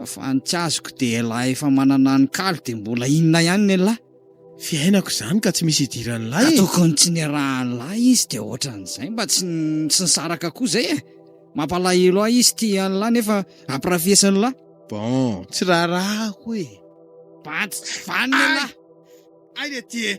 Fa ny tsy azoko dia elah efa manana an'i Kalo dia mbola inona ihany ny elah? Fiainako izany ka tsy misy idiran'lah e! Ka tokony tsy niarahan'lah izy dia ohatran'izay mba tsy tsy nisaraka koa izay e! Mampalahelo ahy izy tia an'lah nefa ampirafesin'lah. Bon, tsy raharahako e! Bandy tsy vanona elah! Hay le ty e!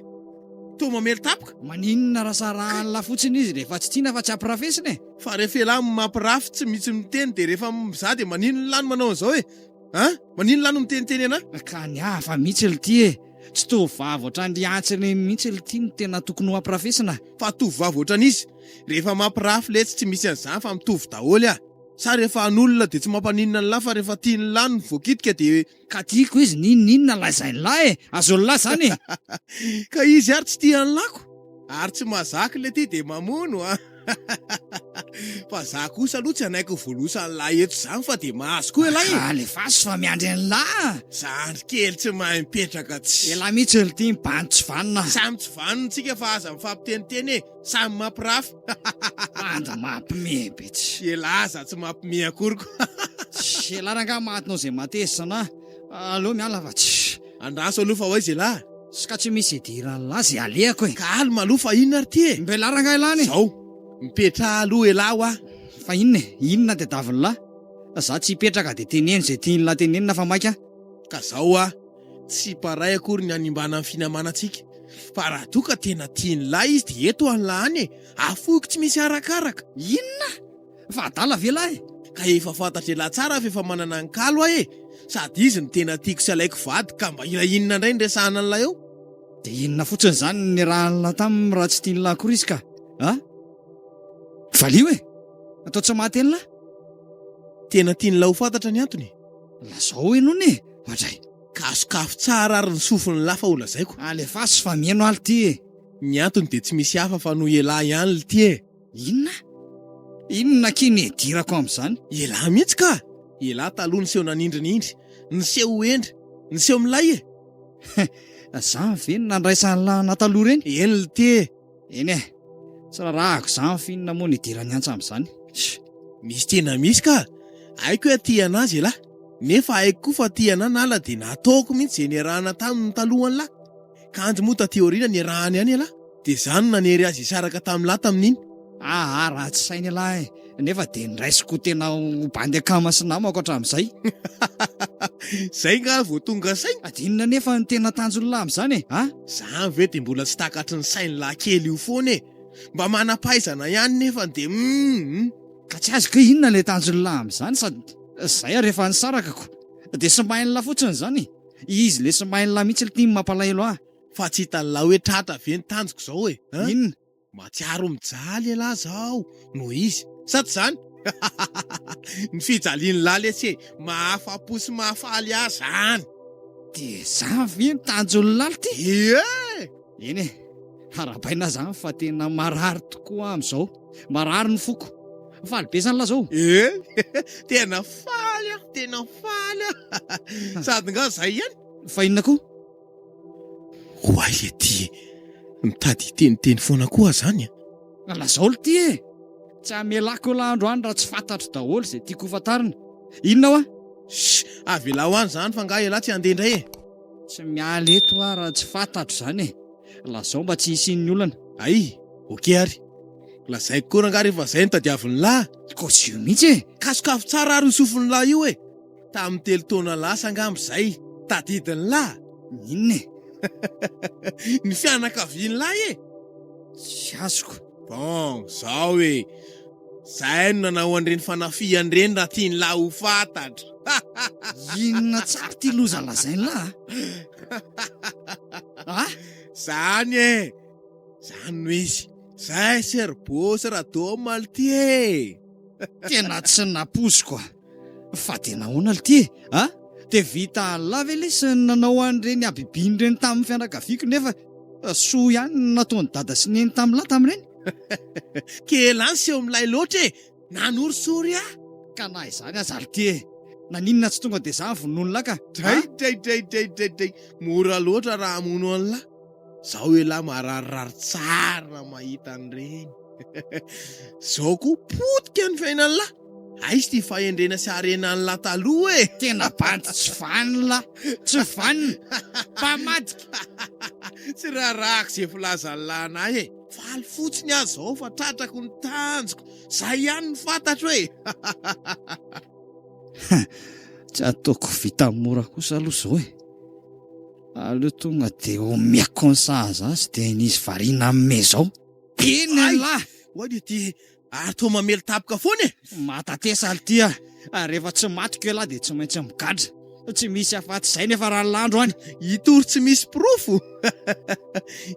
Toa mamely tampoka! Maninona raha sarahan'lah fotsiny izy rehefa tsy tiana fa tsy ampirafesina e! Fa rehefa elah mampirafy tsy mitsy miteny dia rehefa za dia maninona lah no manao an'izao e! An! Maninona lah no miteniteny anah? Ka ny hafa mihitsy lty e! Tsy tovovavy ohatran'ry antsy ireny mihitsy lty no tena tokony ho ampirafesina. Fa tovovavy ohatran'iza? Rehefa mampirafy letsy tsy misy an'izany fa mitovy daholo ah! Sa rehefa an'olona dia tsy mampaninona an'lah fa rehefa tian'lah no voakitika dia. Ka tiako izy n'inon'inona lazain'lah e! Azon'lah zany e! Ka izy ary tsy tia an'lah ko! Ary tsy mahazaka le ty dia mamono ah! Fa za kosa aloha tsy hanaiky ho voalosan'lah eto izany fa dia mahazo koa elah e! Alefaso fa miandry an'lah a! Zandry kely tsy mahay mipetraka tsy. Elah mihitsy ry ty mibandy tsy vanona. Samy tsy vanona tsika fa aza mifampiteniteny e! Samy mampirafy. Bandy mampime be tsy. Elah aza tsy mampime akory ko. Tsy elah rangaha matinao izay mahatezitra anah. Aleo miala fa tsy. Andraso aloha fa ho aiza elah? Tsy ka tsy misy idiran'lah ze alehako e. Calme aloha fa inona ary ty e? Mbelah rangahy lany e. Zao, mipetraha aloha elah hoa. Fa inona e? Inona tadiavin'lah? Za tsy hipetraka de teneno ze tian'lah tenenina fa maika. Ka zao hoa, tsy pareil akory ny hanimbana ny finamanantsika. Fa raha toa ka tena tian'lah izy de eto an'lah any e! Afoiko tsy misy arakaraka. Inona? Fa adala ve lahy? Ka efa fantatr'elah tsara fa efa manana ny kalo aho e! Sady izy no tena tiako sy alaiko vady ka mba hila inona indray no resahana an'lah eo? Dia inona fotsiny izany no niarahan'lah taminy raha tsy tian'lah akory izy ka? A? Valio e! Atao tsy maty an'lah? Tena tian'lah ho fantatra ny antony e! Lazao henony e! Oadray! Ka sokafy tsara ary ny sofin'lah fa ho lazaiko. Alefaso fa mihaino aho lty e! Ny antony dia tsy misy hafa fa noho elah ihany lty e! Inona? Inona akia ny hidirako amin'izany? Elah mihitsy ka! Elah taloha niseho nanindrinindry, niseho ho hendry, niseho milay e! Zany ve no nandraisan'lah anah taloha ireny? Eny lty e! Eny e! Tsy rarahako izany f'inona moa no hidiran'i Antsa amin'izany? Sh! Misy tena misy ka! Haiko hoe tia an'azy elah, nefa haiko koa fa tia anah Nala dia nataoko mihitsy izay niarahana taminy talohan'lah. Kanjo moa taty aoriana niarahany ihany ialahy, dia izaho no nanery azy hisaraka tamin'lah tamin'iny. Aa ratsy saina ialahy e! Nefa dia niraisiko ho tena ho bandy akama sy namako hatramin'izay. Izay nga vao tonga saina? Dia inona anefa no tena tanjon'lah amin'izany e? A? Izany ve dia mbola tsy takatry ny sain'lah kely io foana e! Mba manam-pahaizana ihany nefany dia humm. Ka tsy azoko hoe inona ilay tanjon'lah amin'izany sady izay ary efa nisaraka ko! Dia somain'lah fotsiny izany e! Izy le smile mihitsy lty no mampalahelo ahy. Fa tsy hitan'lah hoe tratra ve ny tanjoko zao e an! Inona? Mahatsiaro mijaly elah zao noho izy. Sa tsy zany? Ny fijalian'lah lesy e! Mahafa-po sy mahafaly ahy zany! Dia zany ve ny tanjon'lah lty? Ie! Eny e! Arahabaina zany fa tena marary tokoa aho amin'izao. Marary ny foko. Faly be zany lah zao? Ie! Tena faly aho, tena faly aho! Sady nga zay ihany? Fa inona koa? Oay le ty mitady hiteniteny foana koa zany a! Lazao lty e! Tsy hamelako eo lah androany raha tsy fantatro daholo izay tiako ho fantarina. Inona hoa? Shh! Avelao any zany fa nga elah tsy handeha indray e! Tsy miala eto aho raha tsy fantatro izany e! Lazao mba tsy hisian'ny olana. Ay! Ok ary. Lazaiko koa rangaha rehefa zay no tadiavin'lah. Kôzio mihitsy e! Kasokafo tsara ary io sofin'lah io e! Tamin'ny telo taona lasa angamba izay, tadidin'lah? Inona e? Ny fianakavian'lah e! Tsy azoko. Bon, zao e! Zay no nanao an'ireny fanafihana ireny raha tian'lah ho fantatra. Inona tsara ity loza lazain'lah a? A? Zany e! Zany no izy. Zay Serbo sy Radoma lty e! Tena tsy nampoiziko a! Fa dia nahoana lty e? A? Dia vita Allah ve lesy ny nanao an'ireny habibiana ireny tamin'ny fianakaviako nefa soa ihany ny nataon'i dada sy neny tamin'lah tamin'ireny? Kely any seho milay loatra e! Nanorisory ahy! Ka na izany aza lty e! Naninona tsy tonga dia za vonoin'lah ka? Dray dray dray dray dray dray! Mora loatra raha hamono an'lah! Zao elah mararirary tsara mahita an'ireny. Zao koa potika ny fiainan'lah. Aiza ity fahendrena sy harenan'lah taloha e! Tena bandy tsy vanona lah, tsy vanona, mpamadika. Tsy raharahako ze filazan'lah anah e! Faly fotsiny aho zao fa tratrako ny tanjoko, zay ihany no fantatro e! Tsy ataoko vita mora kosa aloha zao e! Aleo tonga de omeko ny sahaza azy de nisy variana amime zao. Eny elah! Oay dia ty ary toa mamely tapoka foana e! Matatesa lty a! Rehefa tsy matiko elah de tsy maintsy migadra. Tsy misy afatsy izay nefa raha ny andro any. Hitory tsy misy porofo?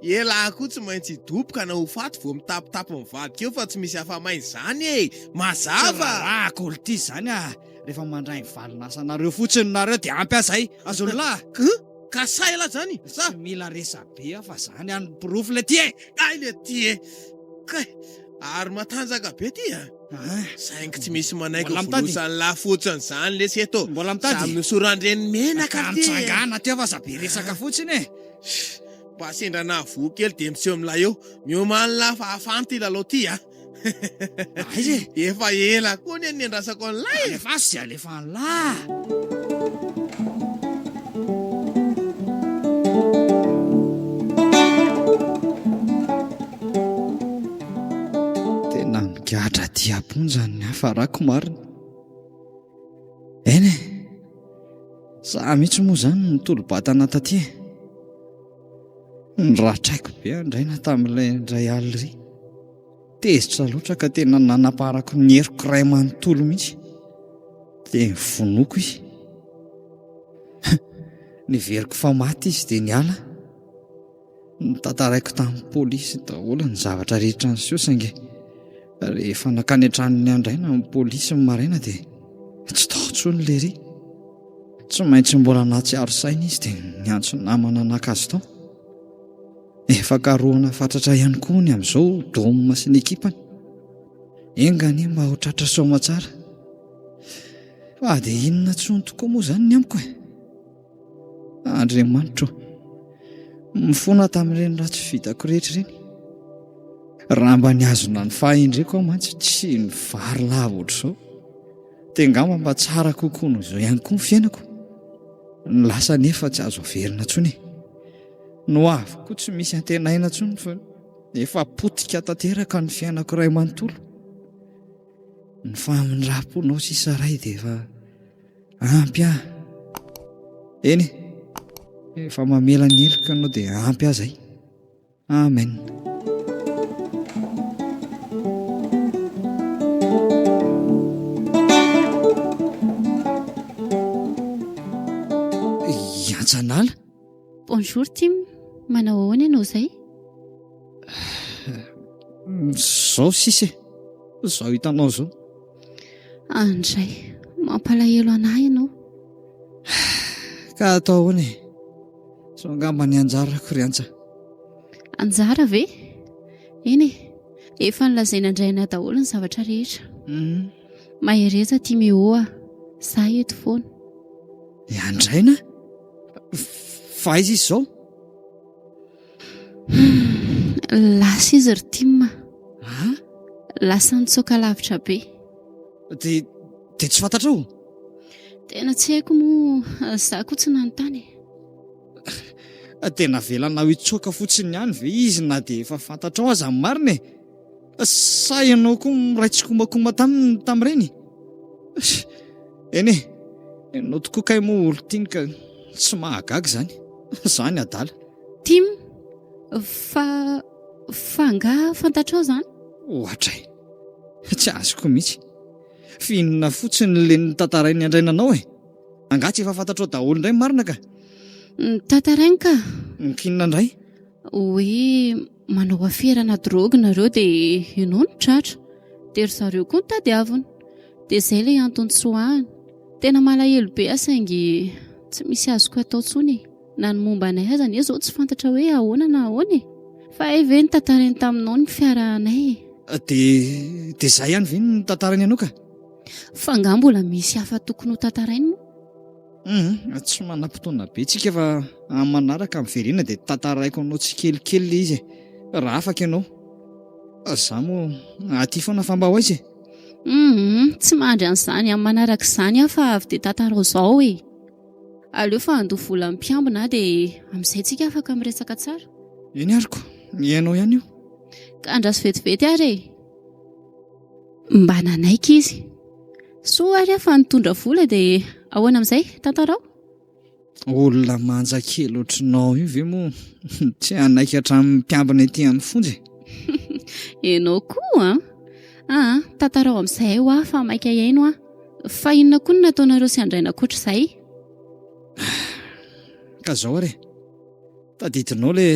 Elah koa tsy maintsy hidoboka na ho faty vao mitapitapy mivadika eo fa tsy misy afa-maina izany e! Mazava! Tsy rarahako lty izany a! Rehefa mandray ny valin'asanareo fotsiny nareo dia ampy ahy zay. Azon'lah. Huh? Ka sahy elah zany sa? Tsy mila resabe aho fa zany any porofo le ty e! Kay le ty e! Kay! Ary matanjaka be ty a! Saingy tsy misy manaiky Mbola mitady? volosan'lah fotsiny zany lesy eto. Mbola mitady? Samy nosoran-dreny menaka Ka ty e! mitsangàna teo fa aza be resaka fotsiny e! Mba sendra nahavoa kely dia miseho milay eo. Miomàny lah fa hafana ty lalao ty a! Aiza e? Efa ela koa anie ny niandrasako an'ilay e! Alefaso izay alefa an'lah! Tena migadra aty am-ponja ny hafarako marina. Eny e! Za mihitsy moa izany no nitolo-batana taty e! Noratraiko be andraina tamin'ilay indray alina iry. Tezitra loatra ka tena nanaparako ny heriko iray manontolo mihitsy. Dia novonoiko izy. Neveriko fa maty izy dia niala. Notantaraiko tamin'ny polisy daholo ny zavatra rehetra niseho saingy rehefa nankany an-tranon'i Andraina ny polisy ny maraina dia tsy tao intsony lery. Tsy maintsy mbola nahatsiaro saina izy dia niantso namana naka azy tao. Efa karohina fatratra ihany koa ny amin'izao Dôme sy ny ekipany. Enga anie mba ho tratra soamatsara. Fa dia inona intsony tokoa moa izany ny amiko e? Andriamanitro ô, mifona tamin'ireny ratsy vitako rehetra ireny. Raha mba nihazona ny fahendreko aho mantsy tsy nivary lava ohatr'izao. Dia angamba mba tsara kokoa noho izao ihany koa ny fiainako. Ny lasa anefa tsy azo averina intsony e. Ny ho avy koa tsy misy antenaina intsony fa efa potika tanteraka ny fiainako iray manontolo. Ny famindram-ponao sisa Ray dia efa ampy ahy. Eny e, efa mamela ny heloka ianao dia ampy ahy izay. Amen. Iantsanala. Bonjour Tim, manao ahoana ianao izay? Zao sisa e, zao hitanao zao. Andray, mampalahelo anah ianao. Ka atao ahoana e? Zao angamba ny anjarako ry Antsa. Anjara ve? Eny e, efa nolazaina Andraina daholo ny zavatra rehetra. Mm. Mahereza Timéo a, za eto foana. I Andraina? Fa aiza izy izao? Lasa izy ry Tim a. Lasa nitsoaka lavitra be. Dia dia tsy fantatrao? Tena tsy haiko moa, za koa tsy nanontany e. Dia navelanao hitsoaka fotsiny ihany ve izy na dia efa fantatrao aza ny marina e? Sa ianao koa miray tsikombakomba taminy tamin'ireny? Eny e, ianao tokoa kay moa olon-tiany ka tsy mahagaga izany. Izany adala. Tim, fa fa angaha fantatrao izany? Ohatray. Tsy azoko mihitsy. F'inona fotsiny le notantarain'i Andraina anao e? Angaha tsy efa fantatrao daholo indray ny marina ka? Notantarainy ka. K'inona indray? Hoe manao aferana drogue nareo dia ianao no tratra. Dia ry zareo koa no tadiavina. Dia izay ilay antony tsoahana. Tena malahelo be aho saingy tsy misy azoko atao intsony e. Na ny momba anay aza anie izao tsy fantatra hoe ahoana na ahoana e. Fa hay ve notantarainy taminao ny fiarahanay e. Dia dia izay ihany ve no notantarainy anao ka? Fa angaha mbola misy hafa tokony ho tantarainy moa? Hum, tsy manam-potoana be tsika fa amin'ny manaraka miverena dia tantaraiko anao tsikelikely ilay izy e. Raha afaka ianao. Za moa aty foana fa mba ho aiza e? Hum, tsy mandry an'izany amin'ny manaraka izany aho fa avy dia tantarao izao e. Aleo fa handoa vola amin'ny mpiambina aho dia amin'izay tsika afaka miresaka tsara. Eny ary ko, ianao ihany io. Ka andraso vetivety ary e. Mba nanaiky izy. Soa ary aho fa nitondra vola dia ahoana amin'izay? Tantarao. Olona manja kely ohatrinao io ve moa tsy hanaiky hatramin'ny mpiambina ety amin'ny fonja e? Ianao koa an! Aa, tantarao amin'izay hoa fa maika hihaino aho. Fa inona koa no nataonareo sy Andraina ankoatr'izay? Ka izao ary e! Tadidinao le.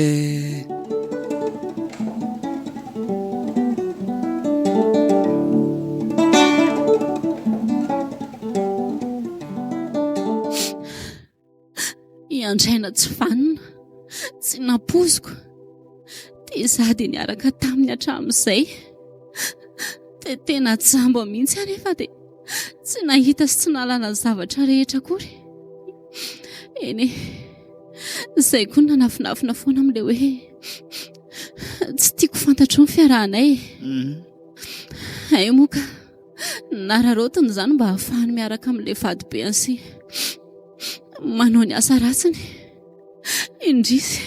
I Andraina tsy vanona, tsy nampoiziko. Dia izaho dia niaraka taminy hatramin'izay. Dia tena jamba mihitsy aho nefa dia tsy nahita sy tsy nahalala ny zavatra rehetra akory. Eny e, izay koa no nanafinafina foana amin'ilay hoe tsy tiako fantatrao ny fiarahanay e. Mhm. Hay moa ka nararaotiny izany mba hahafahany miaraka amin'ilay vadibeany sy manao ny asa ratsiny. Indrisy,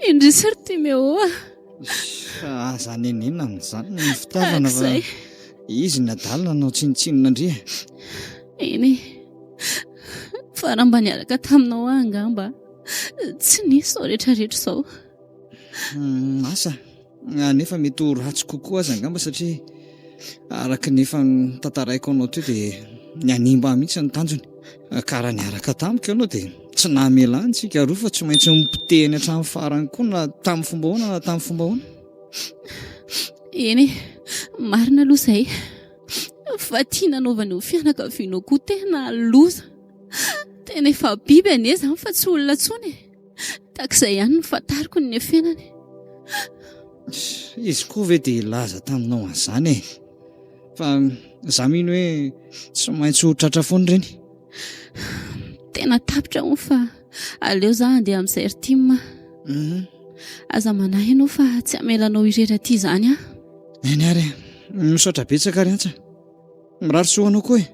indrisy ry Timéo a. Aza nenenina amin'izany ny fitiavana fa izy ny adala nanao tsinontsinona ndry e. Eny e. Fa raha mba niaraka taminao aho angamba tsy nisy izao rehetrarehetra izao. Hmm, asa. Nefa mety ho ratsy kokoa aza angamba satria araka ny efa notantaraiko anao teo dia ny hanimba ahy mihitsy ny tanjony. Ka raha niaraka tamiko ianao dia tsy namela ahy tsika roa fa tsy maintsy nopotehiny hatramin'ny farany koa na tamin'ny fomba ahoana na tamin'ny fomba ahoana. Eny e, marina aloha izay. Fa tia nanaovany ho fianakavianao koa tena loza. Tena efa biby anie izany fa tsy olona intsony e. Tahaka izay ihany no fantariko ny niafenany. Izy koa ve dia hilaza taminao an'izany e? Fa za mino hoe tsy maintsy ho tratra foana ireny. Tena tapitra hono fa aleo za handeha amin'izay ry Tim. Mhm. Aza manahy ianao fa tsy hamela anao irery aty izany aho. Eny ary e. Misaotra betsaka ary Antsa. Mirary soa anao koa e.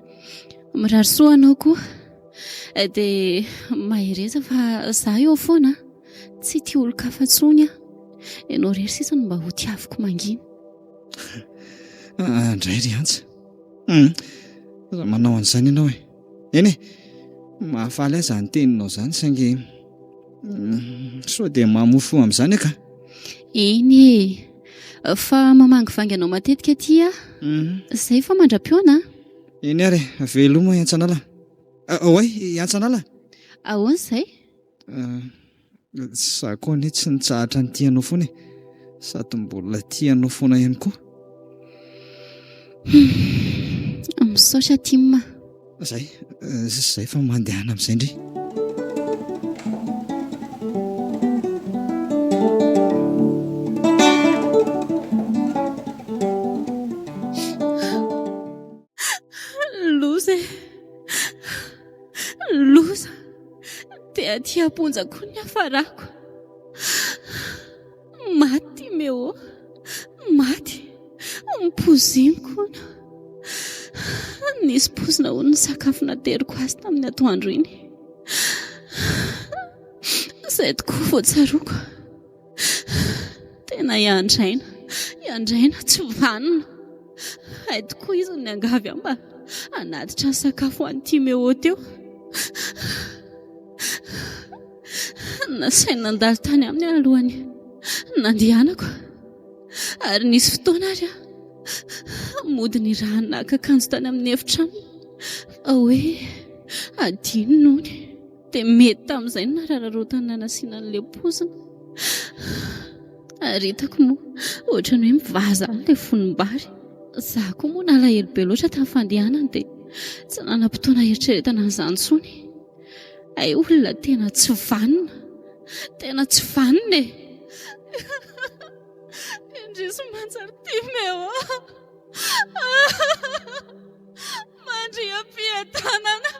Mirary soa anao koa. Dia mahereza fa za eo foana. Tsy tia olon-kafa intsony aho. Ianao irery sisa no mba ho tiaviko mangina. Andray ry Antsa. Hum. Aza manao an'izany ianao e. Eny e. Mahafaly ahy izany teninao izany saingy sao dia mamoa fo amin'izany aho ka. Eny e. Fa mamangivangy anao matetika aty aho. Izay fa mandra-pihaona a. Eny ary e, veloma i Antsanala. Oay, i Antsanala. Ahoana izay? Za koa anie tsy nitsahatra nitia anao foana e. Sady mbola tia anao foana ihany koa. Misaotra Tim a. Zay, zay fa mandehana amin'izay ndry. Loza e! Loza! Dia aty am-ponja koa ny hafarako. Maty Timéo, maty. Mipoziniko hono. Nisy pozina hono ny sakafo nateriko azy tamin'ny atoandro iny. Izay tokoa vao tsaroako. Tena i Andraina, i Andraina tsy vanona. Hay tokoa izy no niangavy ahy mba hanatitra ny sakafo ho an'i Timéo teo. Nasainy nandalo tany aminy aho alohan'ny nandehanako. Ary nisy fotoana ary aho mody nirahany naka akanjo tany amin'ny efitranony fa hoe adinony hono. Dia mety tamin'izay no narararaotany nanasiana an'ilay pozina. Ary hitako moa ohatran'ny hoe mivaza any ilay vonim-bary. Izaho koa moa nalahelo be loatra tamin'ny fandehanany dia tsy nanam-potoana hieritreretana an'izany intsony. Hay olona tena tsy vanona, tena tsy vanona e! Indrisy mantsy ry Timeo a! Mandria am-piadanana.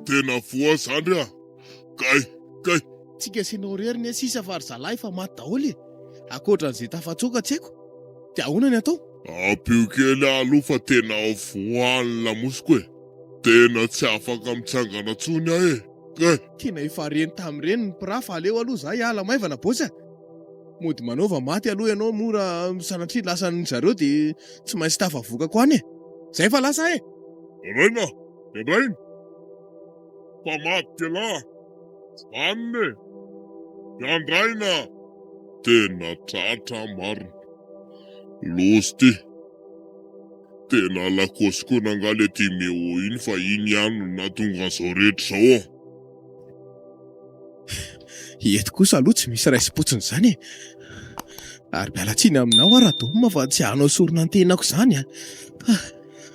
Tena voa zandry a! Kay, kay! Tsika sy enao irery ne sisa fa ry zalahy efa maty daholo e! Ankoatran'izay tafatsoaka tsy haiko! Dia ahoana ny atao? Ampio kely aho aloha fa tena voa ny lamosiko e! Tena tsy afaka mitsangana tsony aho e! Kay! Tena efa reny tamin'ireny ny mpiraha fa aleo aloha za hiala maivana boss a! Mody manaova maty aloha ianao moa raha sanatria lasan'ny zareo dia tsy maintsy tafavokako any e! Zay fa lasa aho e! Raina! Raina! Mpamadika elah! Vanona e! Miandraina! Tena tratra marina! Loza ty! Tena lakôsy koa nangaha le Timéo iny fa iny ihany no nahatonga an'izao rehetra izao an! Eto kosa aloha tsy misy raisim-potsiny izany e! Ary miala tsiny aminao aho Radom fa tsy hanao sorona ny tenako izany an!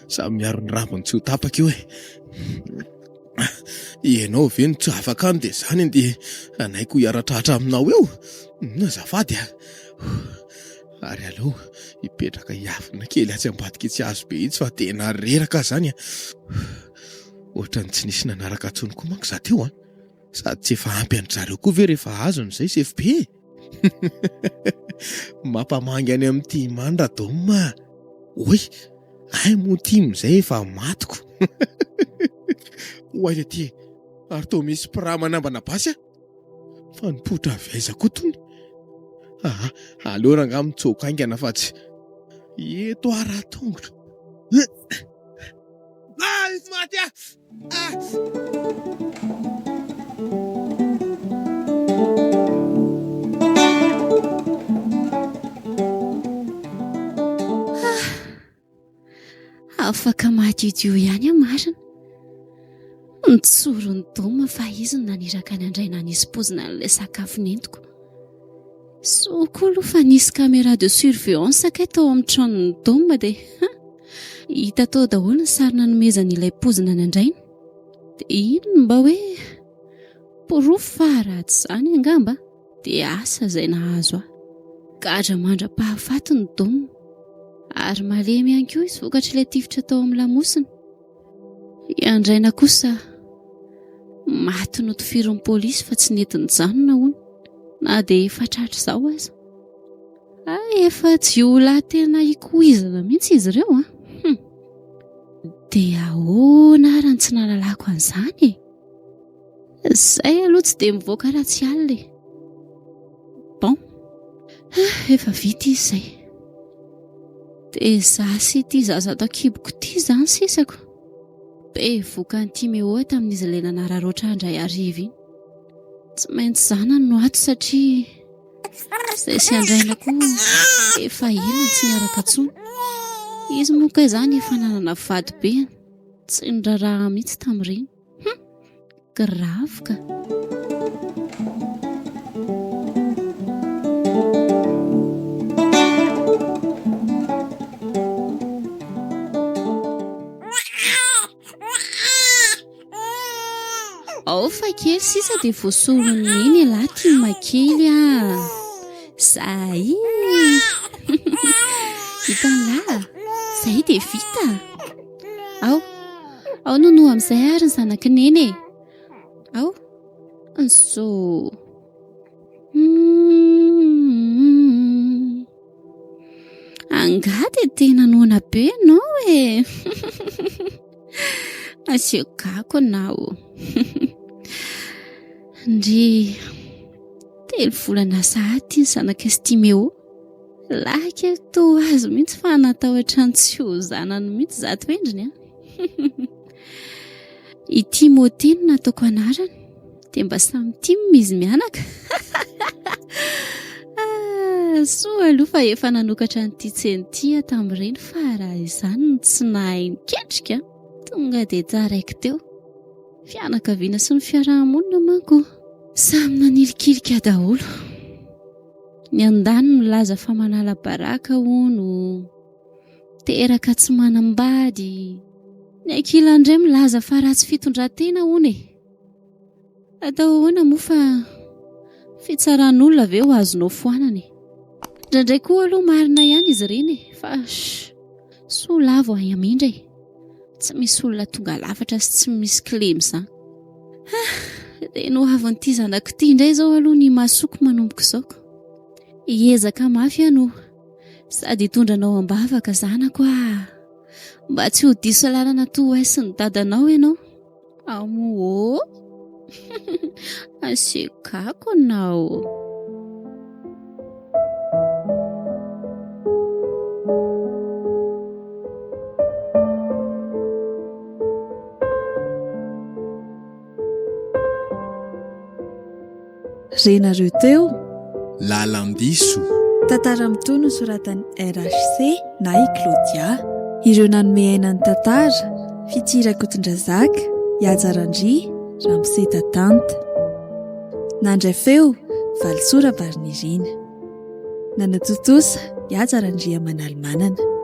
Samy miaro ny rambony tsy ho tapaka io e! Ianao ve no tsy afaka any dia izany andeha hanaiky ho hiara-tratra aminao eo? Azafady a! Ary aleo hipetraka hiafina kely atsy ambadika itsy hazo be itsy fa tena reraka aho izany a! Ohatran'ny tsy nisy nanaraka intsony koa manko izaho teo an! Sady tsy efa ampy an-dry zareo koa ve rehefa azony izay sefo be e? Mampamangy any amin'ny tim any Radom a! Oay! Hay moa tim izay efa matiko! Oay aty e! Ary toa misy mpiraha manambana basy a! Fa nipoitra avy aiza koa tony? Aa! Aleo rangaha mitsoaka haingana fa tsy eto aho raha tongotra. Ah! Maty aho! Ah! Afaka madiodio ihany aho marina. Nitsoron'i Doma fa izy no naniraka ny handray nanisy pozina an'ilay sakafo nentiko. Soa koa aloha fa nisy caméra de surveillance kay tao amin'ny tranon'i Doma dia hita tao daholo ny sary nanomezany ilay pozina ny andrainy. Dia iny no mba hoe porofo fa raha tsy izany angamba dia asa izay nahazo ahy. Gadra mandra-pahafaty ny Doma ary malemy ihany koa izy vokatr'ilay tifitra tao amin'ny lamosiny. I Andraina kosa maty notifirin'ny polisy fa tsy nety nijanona hono na dia efa tratra izao aza. Hay efa jiolahy tena ikoizana mihitsy izy ireo an. Hum. Dia ahoana ary no tsy nahalalako an'izany e? Izay aloha tsy dia mivoaka raha tsy alina e. Bon, efa vita izy izay. Dia izaho sy ity zaza ato an-kiboko ity izany sisako. Bevoka an'i Timéo tamin'izy ilay nanararaotra handray hariva iny. Tsy maintsy zanany no ato satria izay sy Andraina koa efa ela no tsy niaraka intsony. Izy moa kay izany efa nanana vady be, tsy niraharaha mihitsy tamin'ireny. Hum! Grave ka! Ao fa kely sisa dia voasolon'i Neny ialahy Tim kely ah! Zay! Hitan'lah! Zay dia vita! Ao! Ao nonoa amin'izay ary ny zanak'i Neny e! Ao! Zo! Angaha dia tena noana be ianao e! Asio gako anao. Ndry, telo volana sahady ity ny zanak'i Estimeo. Lahy kely toa azy mihitsy fa natahotra ny tsy ho zanany mihitsy zato endriny an. I Timothée no nataoko anarany. Dia mba samy tim izy mianaka. Ah, soa aloha fa efa nanokatra an'ity tsena ity aho tamin'ireny fa raha izany no tsy nahay niketrika, tonga dia taraiky teo. Fianakaviana sy ny fiaraha-monina manko samy nanilikilika daholo. Ny andaniny milaza fa manala baraka hono, teraka tsy manambady. Ny ankilany indray milaza fa ratsy fitondran-tena hono e. Atao ahoana moa fa fitsaran'olona ve ho azonao foanana e? Indraindray koa aloha marina ihany izy ireny e, fa soa lavo ahy hamindra e. Tsy misy olona tonga lafatra sy tsy misy kilema izany. Ah, dia ny hoavin'ity zanako ity indray izao aloha ny imasoko manomboka izao ko. Hiezaka mafy aho no sady hitondra anao am-bavaka zanako ah. Mba tsy ho diso lalana toa ahy sy ny dadanao ianao. Amoô! Asekako anao. Renareo teo? Lalan-diso. Tantara mitohy nosoratan'i RHC na i Claudia. Ireo nanome aina ny tantara, Fitia Rakotondrazaka, Ihaja Randria, Ramose Tatanta. Nandray feo, Valisoa Rabarinirina. Nanatontosa, Ihaja Randriamanalimanana.